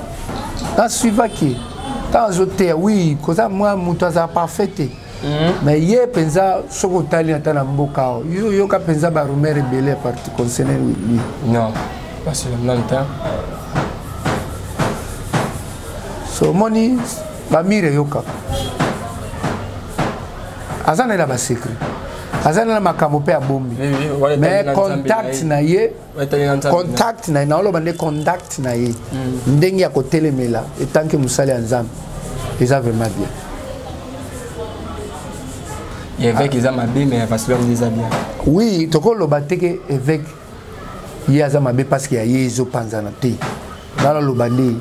Speaker 1: nasuivaki ntango azoteya. Oui, koza mwa moto azala parfait te, mais ye mpenza, soki otali ata na mboka awa, yo yoka mpenza barumeur ebele ya parti concernant lui.
Speaker 2: Non, voici l'homme nani te.
Speaker 1: So omoni, bamire eyokaka, aza na ye na basecret, aza na makambo mpe abombi, mais contact na ye, contact na ye, naoloba nde contact na ye, ndenge ya kotelemela etanke mosali ya Nzambe, eza vraiment bien.
Speaker 2: Évêque eza mabe, mais voici l'homme eza bien.
Speaker 1: Oui, tokoloba te ke évêque ye aza mabe parce que ya ye ezopanzana te. Nga naloba nde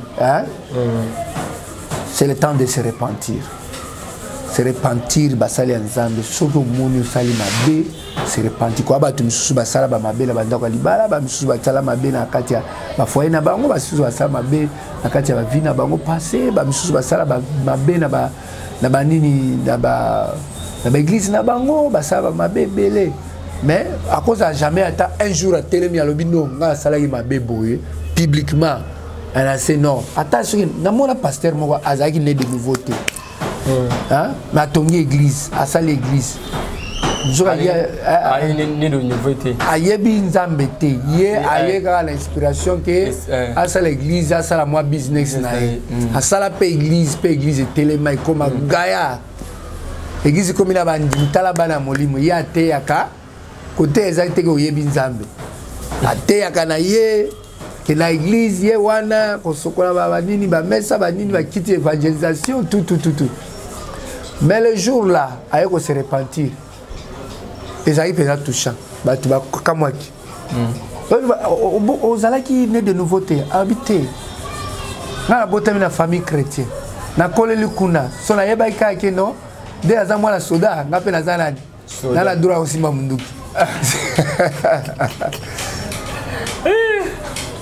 Speaker 1: C'est le temps de se repentir. Se repentir, basali ya Nzambe. Soki omoni osali mabe, se repentir. Kwa bato misusu basala ba mabe na bandako ya libala, ba misusu basala mabe na kati ya ba foyer na bango, ba misusu basala mabe na kati ya ba vie na bango passé, ba misusu basala ba mabe na ba na ba nini na ba na ba église na bango, basala ba mabe ebele. Mais à cause à jamais ata un jour atelemi alobi non, nga asalaki mabe boye publiquement. Anase non. Ata soki namona pasteur moko azalaki né de nouveau te. Hein? Mais atongi église, asali église. Ayebi nzambe te ye aye kaka na inspiration ke asala église asala mwa business na ye asala mpe église mpe église etelema ekoma gaya église ekomi na bandimi tala bana ya molimo ye ateyaka koteya ezali te ke oyebi nzambe ateyaka na ye ke na église ye wana kosokola banini bamesa banini bakiti évangélisation tout tout tout tout mais le jour là aye ko se repentir ezalaki mpenza touchant bato bakamwaki ozalaki ne de nouveau te alobi te ngai nabotami na famille chrétien nakoleli kuna so nayebaki kaka ke non nde naza mwana soda ngai mpe naza nani na na droit kosimba munduki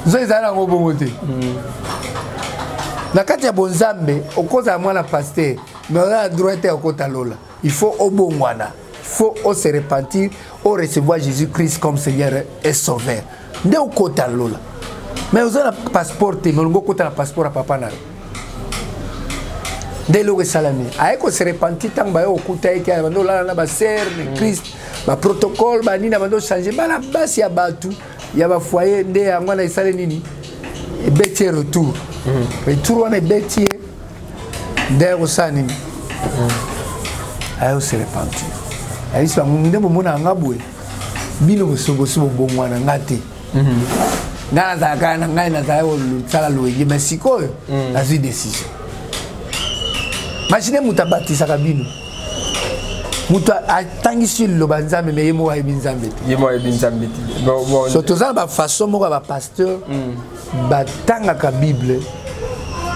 Speaker 1: nzo ezali yango bongo te na kati ya bonzambe okozala mwana pasteur mais oza na droit te ya kokota lola. Il faut obongwana, il faut o se repentir, o recevoir Jésus Christ comme Seigneur et Sauveur nde okota lola. Mais oza na passeport te, mais olingi okota na passeport ya papa na yo. Nde eloko esalami, aye ko se repentir ntango baye kokuta ye ke bando olala na basere ne Christ, baprotocole banini, bando change bana basi ya bato ya bafoyer. Nde yango wana esali nini? Ebeti ye retour. Retour wana ebeti ye nde aye kosala nini? Aye kose repentir, ayebisi bango nde bomona yanga boye, bino bosi bobongwana, nga te. Ngai nazalaka na ngai nazalaki kosala loyenge, mais sikoyo nazwi décision. Machine moto abatisaka bino, moto atangisi liloba Nzambe, me ye moko ayebi Nzambe te.
Speaker 2: Ye moko ayebi Nzambe te. Bon.
Speaker 1: So toza na bafaçon moko ya bapasteur, batangaka Bible,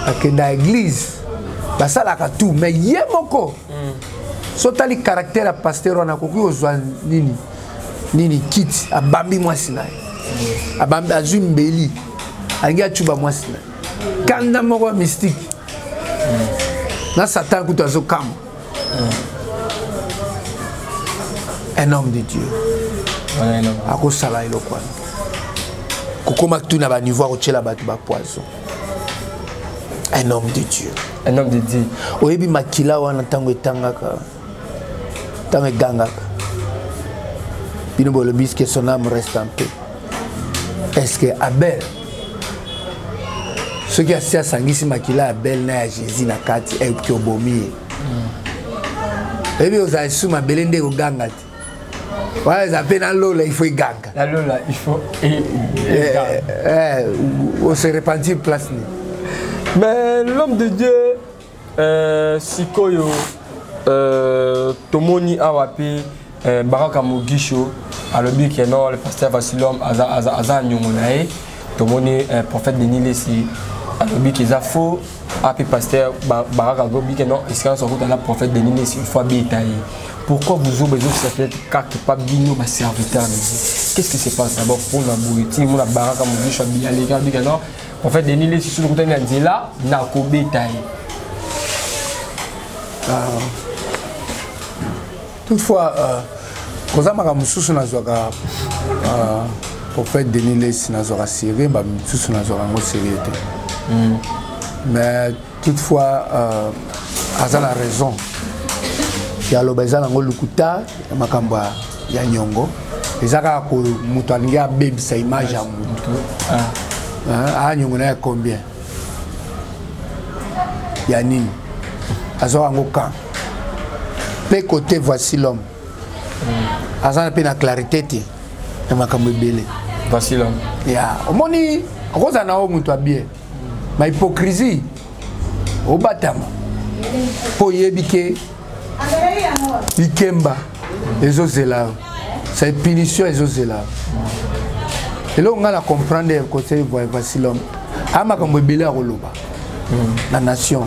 Speaker 1: bakenda église, basalaka tout, mais ye moko so otali caractère ya pasteur wana, akoki kozwa nini nini kiti, abambi mwasi na ye, abambi, azwi mbeli, alingi acuba mwasi na ye. Kanda moko ya mystique na Satan kutu azokamwa. Un homme de Dieu akosala eloko wana kokóma tu na baniveau akotiela bato bapoison. Un homme de Dieu.
Speaker 2: Un homme de Dieu.
Speaker 1: Oyebi makila wana ntango etangaka, ntango egangaka, bino bolobi que son âme reste en paix. Est ce que Abel, soki asi asangisi makila ya Abel na ya Jésus na kati, eki obomi ye, oyebi ozala lisusu mabele nde ekoganga te wana eza mpe na lola, il faut eganga.
Speaker 2: Na lola il faut.
Speaker 1: Ose repentir place nini?
Speaker 2: Mais l'homme de Dieu, sikoyo tomoni awa mpe Baraka Mogisho alobi ke non, le pasteur Vasilom aza, aza, aza niongo na ye. Tomoni prophète Denis Lesi alobi ke eza faux. Ape pasteur Baraka alobi ke non, esika nyonso akutana na prophète Denis Lesi, il faut abeta ye. Pourquoi vous obéissez peut-être kaka pa bino baserviteur de Dieu? Qu'est-ce qui se passe d'abord mpona boye ti mona Baraka Mogisho aleki alobi ke non, prophète Denis Lesi soki okutani na nzela nakobeta ye?
Speaker 1: Toutefois, koza makambo mosusu nazwaka prophète Denis Lesi nazwaka sérieux, bamisusu nazwaka yango sérieux te. Mais toutefois, aza na raison ya loba eza nango lukuta ya makambo ya nyongo. Eza kaka moto alingi abebisa image ya moto. Aa nyongo na ya combien ya nini azwaka yango kan mpe côté voici l'homme aza mpe na clarité te ya makambo ebele.
Speaker 2: Voici l'homme.
Speaker 1: Ya omoni okozala na oyo moto abie ma hypocrisie obatama mpo oyebi ke likemba ezozela yo, sa punition ezozela yo. Eloko ngai na comprendre côté voici l'homme, aya makambo ebele ya koloba na nation.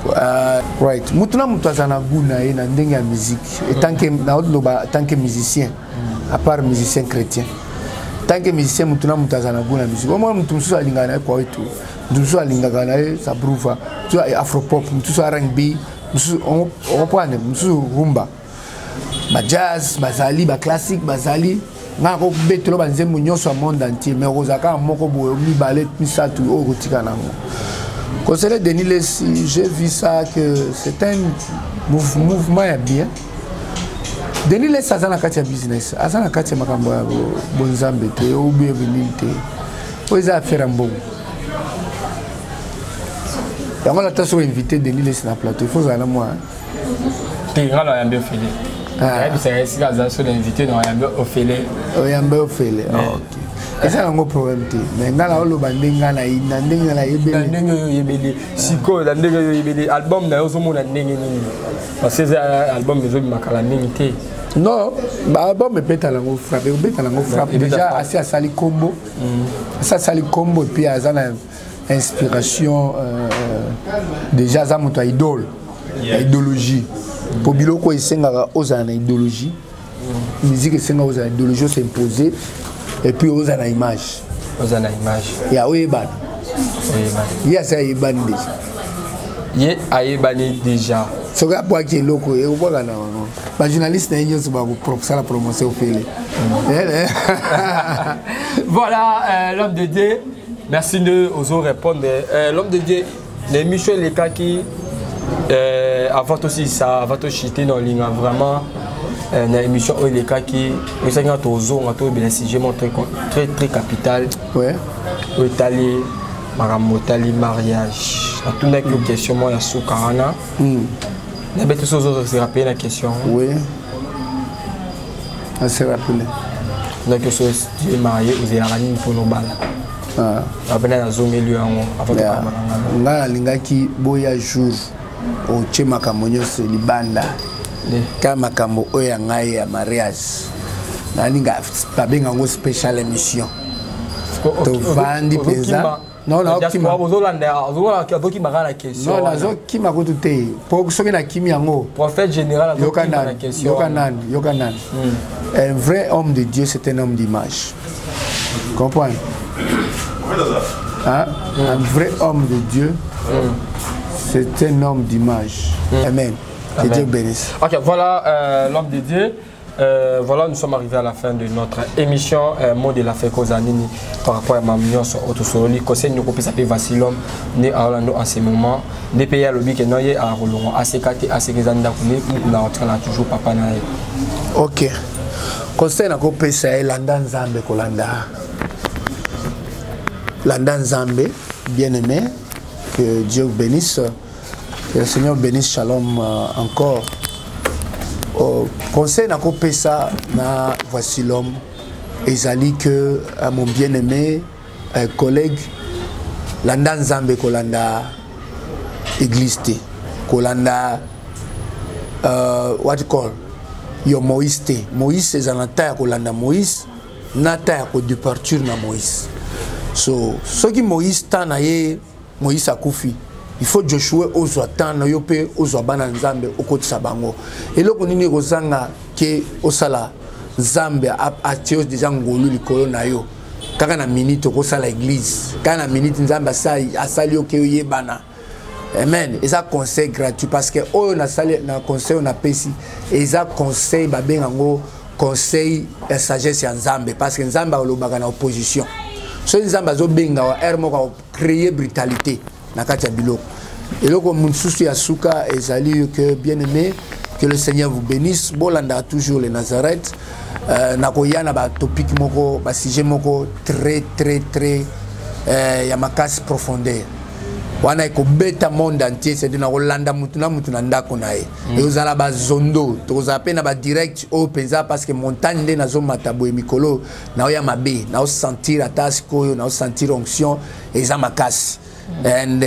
Speaker 1: Right, motu na motu aza na goût na ye na ndenge ya musique. Etanke naoloba, tant que musicien, à part musicien chrétien, tant que musicien, motu na motu aza na goût na musique. Omona motu mosusu alingaka na ye kwaito, motu mosusu alingaka na ye sabruva, mosusu afropop, mosusu R&B, mosusu ocomprendre, mosusu rumba, bajazz bazali, baclassique bazali. Ngai nakobetelo banzembo nyonso ya monde entier, mais okozala kaka moko boye, mibale, misato oyo okotika nango. Conseiller Denis Lessi, j'ai vu ça que c'est un mouvement ya bien. Denis Lessi aza na kati ya business, aza na kati ya makambo ya bonzambe te, oubie nini te. Oyo eza affaire ya mbongo. Yango ata soki invité Denis Lessi na plateau, il faut ozala na mwa
Speaker 2: Te, nga na oyambi ofele. Nayebisaka esika aza, so na invité na oyambi ofele.
Speaker 1: Oyambi ofele, ok, eza yango problème te, mais ngai naoloba ndenge ngai na ndenge nayebeli.
Speaker 2: Na ndenge oyo oyebeli sikoyo, na ndenge oyo oyebeli album na yo, ozomona ndenge nini? Parce que eza album ezobima kala mingi te.
Speaker 1: Non, baalbum ebetala yango frappe, ekobetala yango frappe. Déjà asi asali kombo, asi asali kombo, et puis aza na inspiration. Déjà aza moto ya idole, ya idéologie, po biloko esengaka ozala na idéologie. Musique esengaka ozala na idéologie, os'impose, et puis ozala na image.
Speaker 2: Oza na image.
Speaker 1: Ya oyebana. Ye asi ayebani déjà.
Speaker 2: Ye ayebani déjà.
Speaker 1: Soki abwaki eloko, ekobwaka na bango bajournaliste na ye nyonso bakosala promotion ofele.
Speaker 2: Voilà, l'homme de Dieu, merci de ozo répondre. L'homme de Dieu, l'émission elekaki, avant tosilisa, avant tochite na olinga vraiment, na émission oyo elekaki, oyesaki nga tozonga toyebela sujet moko très, très, très capital oyo etali makambo etali mariage. Natundaki yo question moko ya suka wana, nayebi te so ozose rappeler na question.
Speaker 1: Oui, ase rappeler.
Speaker 2: Donc so tu es marié, ozelaka nini mpona obala? Apena nazongeli yo yango avant tokamba na
Speaker 1: ngai. Ngai nalingaki boya jour otie makambo nyonso libanda, ka makambo oyo ya ngai ya mariage, nalinga babenga yango special émission, tovandi mpenza.
Speaker 2: Non, azokima kaka na question.
Speaker 1: Non, nazokima kutu te, po soki nakimi yango
Speaker 2: Prophète général.
Speaker 1: Yoka nani, yoka nani, yoka nani. Un vrai homme de Dieu, c'est un homme d'image, comprendre, hein? Un vrai homme de Dieu, c'est un homme d'image. Amen. Que Dieu bénisse.
Speaker 2: Ok, voilà, l'homme de Dieu. Voilà, nous sommes arrivés à la fin de notre émission, mot de la fin kozanini par rapport à makambo nyonso oyo tosololi, conseil nini okopesa mpe Vasilom nde aolando en ce moment, nde mpe ye alobi ke no ye akolongwa aseka te, aseka eza ndako nde mukuna akotikala toujours papa na ye?
Speaker 1: Ok, conseil nakopesa ye, landa Nzambe, kolanda landa Nzambe. Bien aimé, que Dieu vous bénisse, que le Seigneur bénisse. Shalom. Encore, conseil nakopesa na Voici l'homme ezali que mon bien aimé collègue, landa Nzambe, kolanda église te, kolanda what you call yo Moïse te. Moïse eza na ta ya kolanda Moïse na ta ya kodeparture na Moïse. So soki Moïse ta na ye, Moïse akufi, il faut Joshua ozwa temps na yo mpe ozwa bana Nzambe, okotisa bango. Eloko nini ekozanga ke osala? Nzambe atie yo déjà ngolu likolo na yo. Kaka na minute okosala église, kaka na minute Nzambe asali yo ke oyebana. Amen. Eza conseil gratuit, parce que oyo nasali na conseil oyo napesi eza conseil babenga yango conseil ya sagesse ya Nzambe, parce que Nzambe alobaka na opposition. Soki Nzambe azobenga wa heure moko, akocréer brutalité na kati ya biloko. Eloko mosusu ya suka ezali que, bien aimé, que le Seigneur vous bénisse. Bolandaka toujours le Nazareth. Nakoya na batopic moko, basujet moko très très très ya makasi, profondeur wana ekobeta monde entier. C'est na kolanda mutu na mutu na ndako na ye. Ekozala bazondo, tokozala mpe na badirect oyo mpenza, parce que montagne nde nazomata boye mikolo naoya mabe, naosentir ata sikoyo, naosentir onction eza makasi. And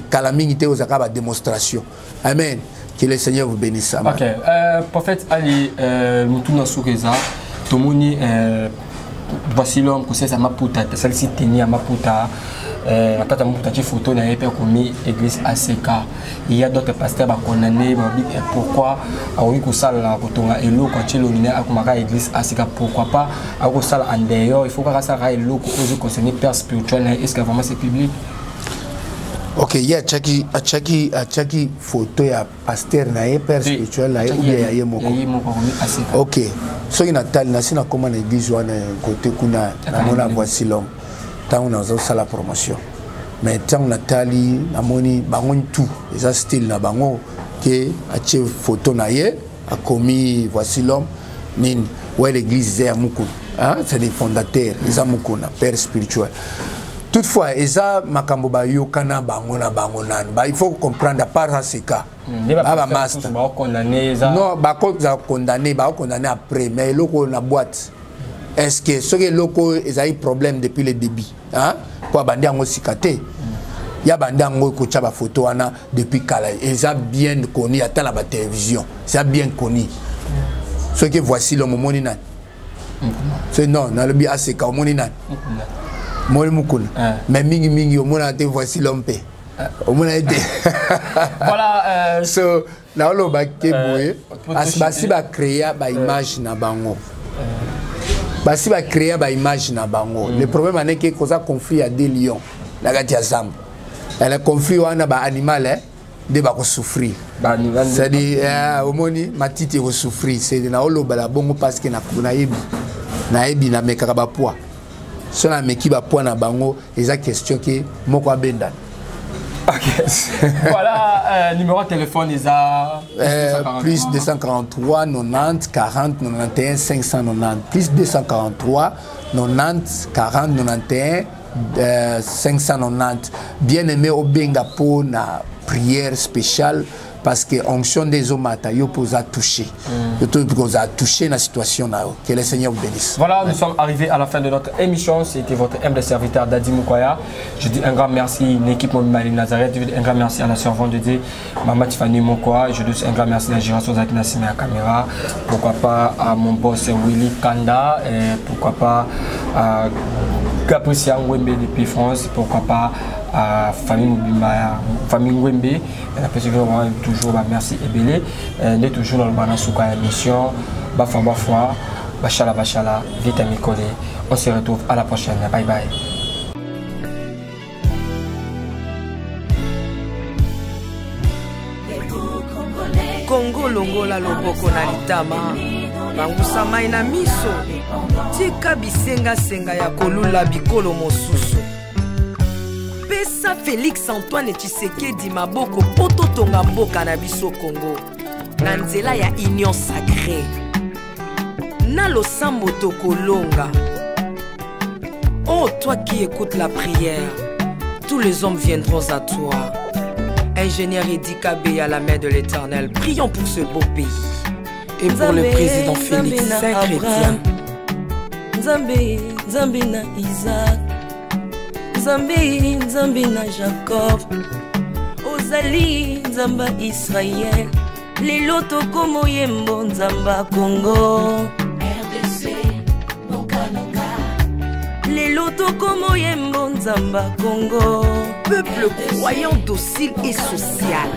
Speaker 1: kala mingi te ozalaka badémonstration. Amen. Que le Seigneur vous bénisse. Amen.
Speaker 2: Ok, prophète Ali, mutuna suka eza, tomoni, voici l'homme kosalisa maputa, asalisi teni ya maputa. Na kati ya moputa atie photo na ye mpe akomi église ACK. Il y a d'autres pasteurs bakondamne, babi pourquoi akoki kosala kotonga eloko atie elongi na ye akomaka église ACK, pourquoi pas akoki kosala en dehors, il faut kaka asalaka eloko oyo ezoconcerne père spirituel na ye. Est ce que vraiment c'est public?
Speaker 1: Ok, ye atiaki atiaki atiaki photo ya pasteur na ye, père spirituel na ye, ou bien ya ye moko?
Speaker 2: Ya ye moko, akomi ACK.
Speaker 1: Ok, soki natali, nasi nakóma na église wana kote kuna, namona Voici l'homme ntango nazosala promotion. Mais ntango natali, namoni bango tout eza style na bango ke atie photo na ye, akomi Voici l'homme nini. Ouais, l'église eza ya Mukuna, hein? C'est des fondateurs, eza Mukuna, père spirituel. Toutefois eza makambo bayokana bango na bango nanu. Il faut comprendre, à part ACK, bamaster non, bakozala condamné, bakokondamne après. Mais eloko oyo na boîte, est ce que soki eloko oyo ezali problème depuis le début, hein? Po abandi yango sika te, ya bandi yango ekotya bafoto wana depuis kala, eza bien connu, ata na batélévision eza bien connu. Soki Voici l'homme, omoni nani? So non, nalobi ACK, omoni nani? Omoni Mukuna. Mais mingimingi omonaka te Voici l'homme mpe omona ye te.
Speaker 2: Voilà.
Speaker 1: So naoloba ke boye, basi bacréa baimage na bango, basi bacréa baimage na bango. Le problème aneke koza conflit ya deux lions na kati ya zamba. Na conflit wana, baanimal nde bakosouffrir, c'est-à-dire omoni matiti ekosouffrir. C'est naolobala bongo parce que nayebi, nayebi, namekaka bapoids. So nameki bapoids na bango, eza question ke moko abendana.
Speaker 2: Ok. Voilà, numéro de téléphone, Isa.
Speaker 1: Plus 243 90 40 91 590. Plus 243 90 40 91 590. Bien aimé, obenga po na prière spéciale, parce que onction des omata yo poza touché. Yo to poza touché la situation na yo. Que le Seigneur vous bénisse.
Speaker 2: Voilà, nous sommes arrivés à la fin de notre émission. C'était votre humble serviteur Dadi Mukwaya. Je dis un grand merci à l'équipe Mali Nazareth. Je dis un grand merci à la servante de Dieu, Maman Tiffany Mokwa. Je dis un grand merci à la gération Zaki Nassim à la caméra. Pourquoi pas à mon boss Willy Kanda. Et pourquoi pas à Capricien Ngwembe depuis France. Pourquoi pas à famille Mobimba, famille Ngwembe. Et la personne vraiment toujours, bah, merci ebele. Nde toujours dans le bana souka émission. Bafa bafa, bachala bachala, vite mikole. On se retrouve à la prochaine. Bye bye.
Speaker 5: Kongo, longola loboko na litama, bangusa mai na miso, tika bisengasenga ya kolula bikolo mosusu. Pesa Félix Antoine Tshisekedi maboko mpo totonga mboka na biso Kongo na nzela ya union sacrée. Na losambo tokolonga. Oh, toi qui écoutes la prière, tous les hommes viendront à toi. Ingénieur Eddy Kabeya, la main de l'Éternel, prions pour ce beau pays.
Speaker 6: Et pour le président Félix, saint chrétien.
Speaker 3: Nzambe, Nzambe na Isaac, Nzambe, Nzambe na Jacob, ozali Nzambe ya Israel. Lelo tokomoyembo Nzambe ya Kongo. Lelo tokomoyembo Nzambe ya Kongo.
Speaker 5: Peuple croyant, docile et social.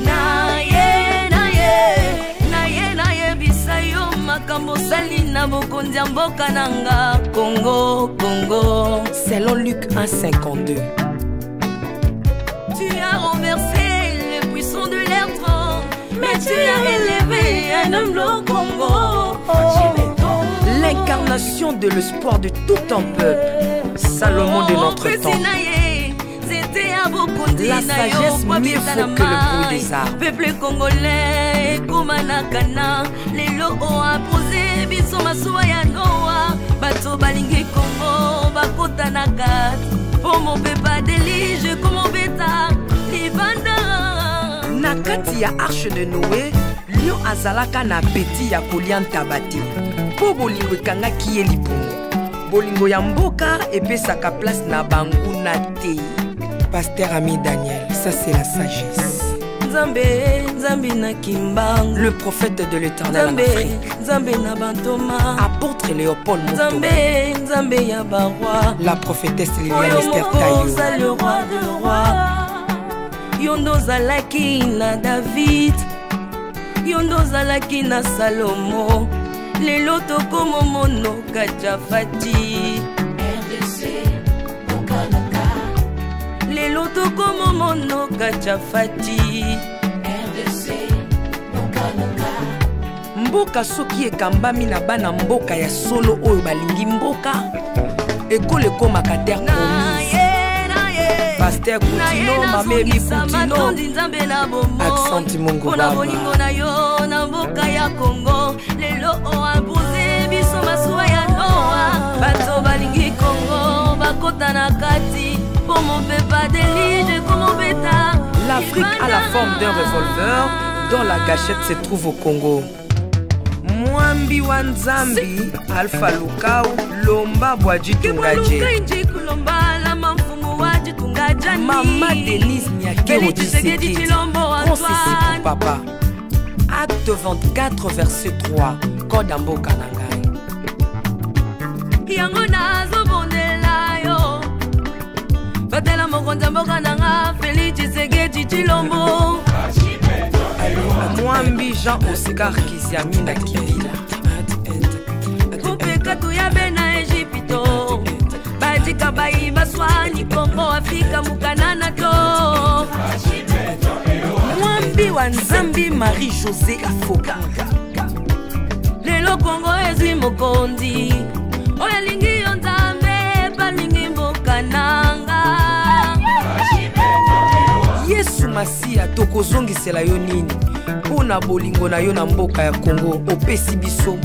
Speaker 3: Na ye, na ye, na ye, nayebisa yo makambo osali na bokonzi ya mboka na nga Kongo, Kongo.
Speaker 5: Selon Luc 1,52.
Speaker 3: Tu as renversé le puissant de l'air, mais tu as élevé un homme au Congo.
Speaker 5: L'incarnation de l'espoir de tout un peuple, Salomon de notre temps. La sagesse mieux vaut que le bruit des armes.
Speaker 3: Peuple congolais ekóma na kana. Lelo oapose biso masuwa ya Noa. Bato balingi Kongo bakota na kati mpo mopepa déluge komobeta libanda.
Speaker 5: Na kati ya arche de Noé, lion azalaka na appétit ya kolia ntaba te mpo bolingo ekangaki ye libumu. Bolingo ya mboka epesaka place na banguna te.
Speaker 6: Pasteur Ami Daniel, ça c'est la sagesse.
Speaker 3: Nzambe, Nzambe na Kimbangu,
Speaker 5: Le prophète de l'Éternel en
Speaker 3: Nzambe,
Speaker 5: Afrique.
Speaker 3: Nzambe na bantoma,
Speaker 5: Apôtre
Speaker 6: Apôtre Léopold Mouto.
Speaker 3: Nzambe, Nzambe ya baroi.
Speaker 6: La prophétesse Liliane
Speaker 3: Oyo
Speaker 6: Esther
Speaker 3: moko
Speaker 6: Tayo.
Speaker 3: oza le roi de roi. Yo nde ozalaki na David, yo nde ozalaki na Salomo, lelo tokomomonoka Jafati. Lelo tokomomonoka Jafati.
Speaker 5: Mboka soki ekambami na bana mboka ya solo oyo balingi mboka, ekolo ekomaka terre promise. Pasteur Kutino, Mame Kutino,
Speaker 3: matondi Nzambe na bomoi
Speaker 5: Accent Mongo
Speaker 3: mpona
Speaker 5: Baba.
Speaker 3: bolingo na yo na mboka ya Kongo. Lelo oimpose biso masuwa ya Noa, bato balingi Kongo bakota na kati mpo mopepa delige komobeta.
Speaker 5: L'Afrique a la forme d'un revolver dont la gâchette se trouve au Congo. Mwambi wa Nzambi, Alpha Lukau, Lomba Bwaji Tungaje.
Speaker 3: Inji kulombala mfumu wa Jitunga Jani.
Speaker 5: Mama Denise Nyakero
Speaker 3: Félix Tshisekedi
Speaker 5: Tshisekedi,
Speaker 3: Tshilombo
Speaker 5: Concessi
Speaker 3: Antoine.
Speaker 5: pour papa. Acte 24, verset 3. Code mboka na ngai.
Speaker 3: Yango nazobondela yo, batela mokonzi ya mboka na nga Félix Tshisekedi Tshilombo.
Speaker 5: Mwambi Jean Oscar Kiziamina Kibila.
Speaker 3: Kupeka tuyabe na Egypto, badika bayi baswani Kongo Afrika mukanana to.
Speaker 5: Mwambi wa Nzambi Marie-Josée Afoka.
Speaker 3: Lelo Kongo ezwi mokonzi oyo alingi yo Nzambe, balingi mboka nanga.
Speaker 5: Yesu Masiya, tokozongisela yo nini mpo na bolingo na yo na mboka ya Kongo opesi biso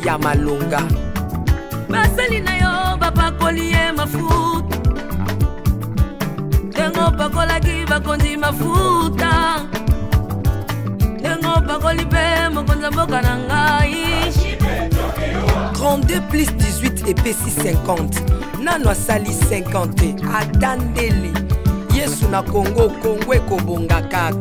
Speaker 5: ya malonga.
Speaker 3: Basali na yo bapakoli ye mafuta, ndenge opakolaki bakonzi mafuta, ndenge opakoli mpe mokonzi ya mboka na ngai.
Speaker 5: 32 plus 18 epesi 50, nano asali 50 te, ata ndele. Yesu na Kongo, Kongo ekobonga kaka.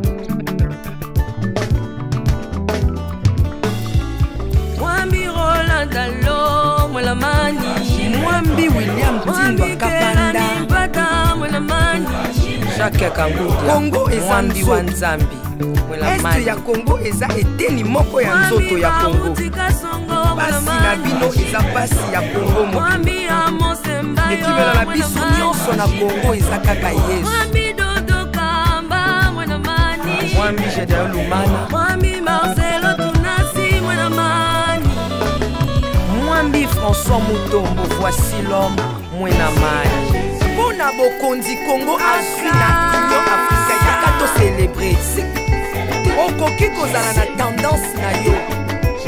Speaker 3: Mwambi Roland Dalo Mwelamani,
Speaker 5: Mwambi William Tindwa Kapanda,
Speaker 3: Mpata Mwelamani,
Speaker 5: Jacques Kangudia. Kongo eza
Speaker 6: Mwambi wa
Speaker 5: nzoto.
Speaker 6: Nzambi
Speaker 5: Este ya Kongo eza eteni moko ya nzoto ya Kongo. Pasi na bino eza pasi ya Kongo mobimba.
Speaker 3: Mwambi Amos Mbayo
Speaker 5: Ekimelo na biso nyonso na Kongo eza kaka Yesu.
Speaker 3: Mwambi Dodo Kamba Mwelamani,
Speaker 5: Mwambi Gedeon Lumana,
Speaker 3: Mwambi Marcelo Tunasi Mwelamani,
Speaker 5: Mwambi François Mutombo, voici l'homme Mwenamani. Mpo na bokonzi Kongo azwi na Union africaine, yaka tocelebre. Okoki kozala na tendance na yo,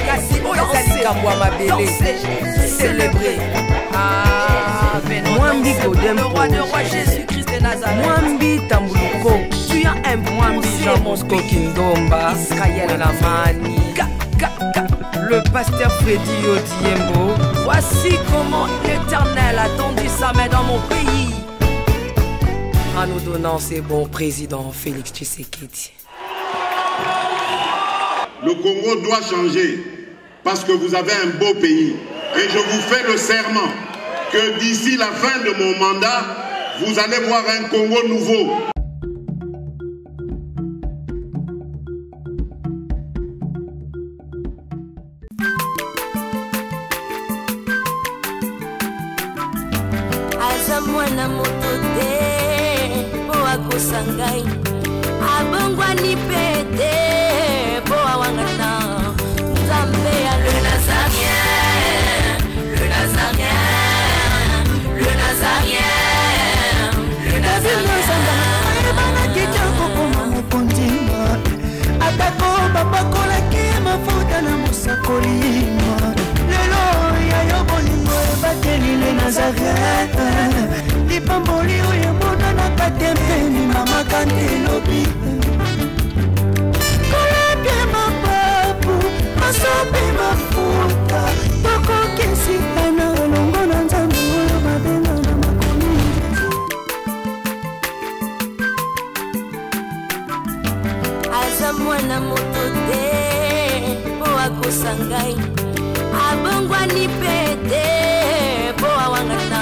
Speaker 5: kasi oyo eza likambo ya mabele. Celebre. Mwambi Godem,
Speaker 3: Le roi de roi Jésus-Christ de Nazareth.
Speaker 5: Mwambi Tambuluko,
Speaker 3: Tu as imposé
Speaker 5: Mwambi Jean
Speaker 3: mon
Speaker 5: Bosco
Speaker 3: pays.
Speaker 5: Kindomba,
Speaker 3: Israël
Speaker 5: Mwenamani. Le pasteur Freddy Yodiembo.
Speaker 3: Voici comment l'Éternel a tendu sa main dans mon pays.
Speaker 5: En nous donnant ce bon président Félix Tshisekedi.
Speaker 7: Le Congo doit changer parce que vous avez un beau pays. Et je vous fais le serment que d'ici la fin de mon mandat, vous allez voir un Congo nouveau.
Speaker 3: Aza mwana moto te mpo akosa ngai, abongwani mpe te mpo awangana. Nzambe ya le Nazarien, le Nazarien, le Nazarien, le Nazarien.
Speaker 4: Ayebanaki te kokoma mokonzi, atako bapakolaki mafuta na mosakoli. Lelo ya yo bolingo ebateli le Nazareth, lipamboli oyo emonanaka te mpeni mama kante elobi. Kolapie mapapu masopi mafuta, tokokisika na elongo na Nzambe oyo babenga na makomi.
Speaker 3: Aza mwana moto te mpo akosa ngai, Abongwani mpe te mpo awangana.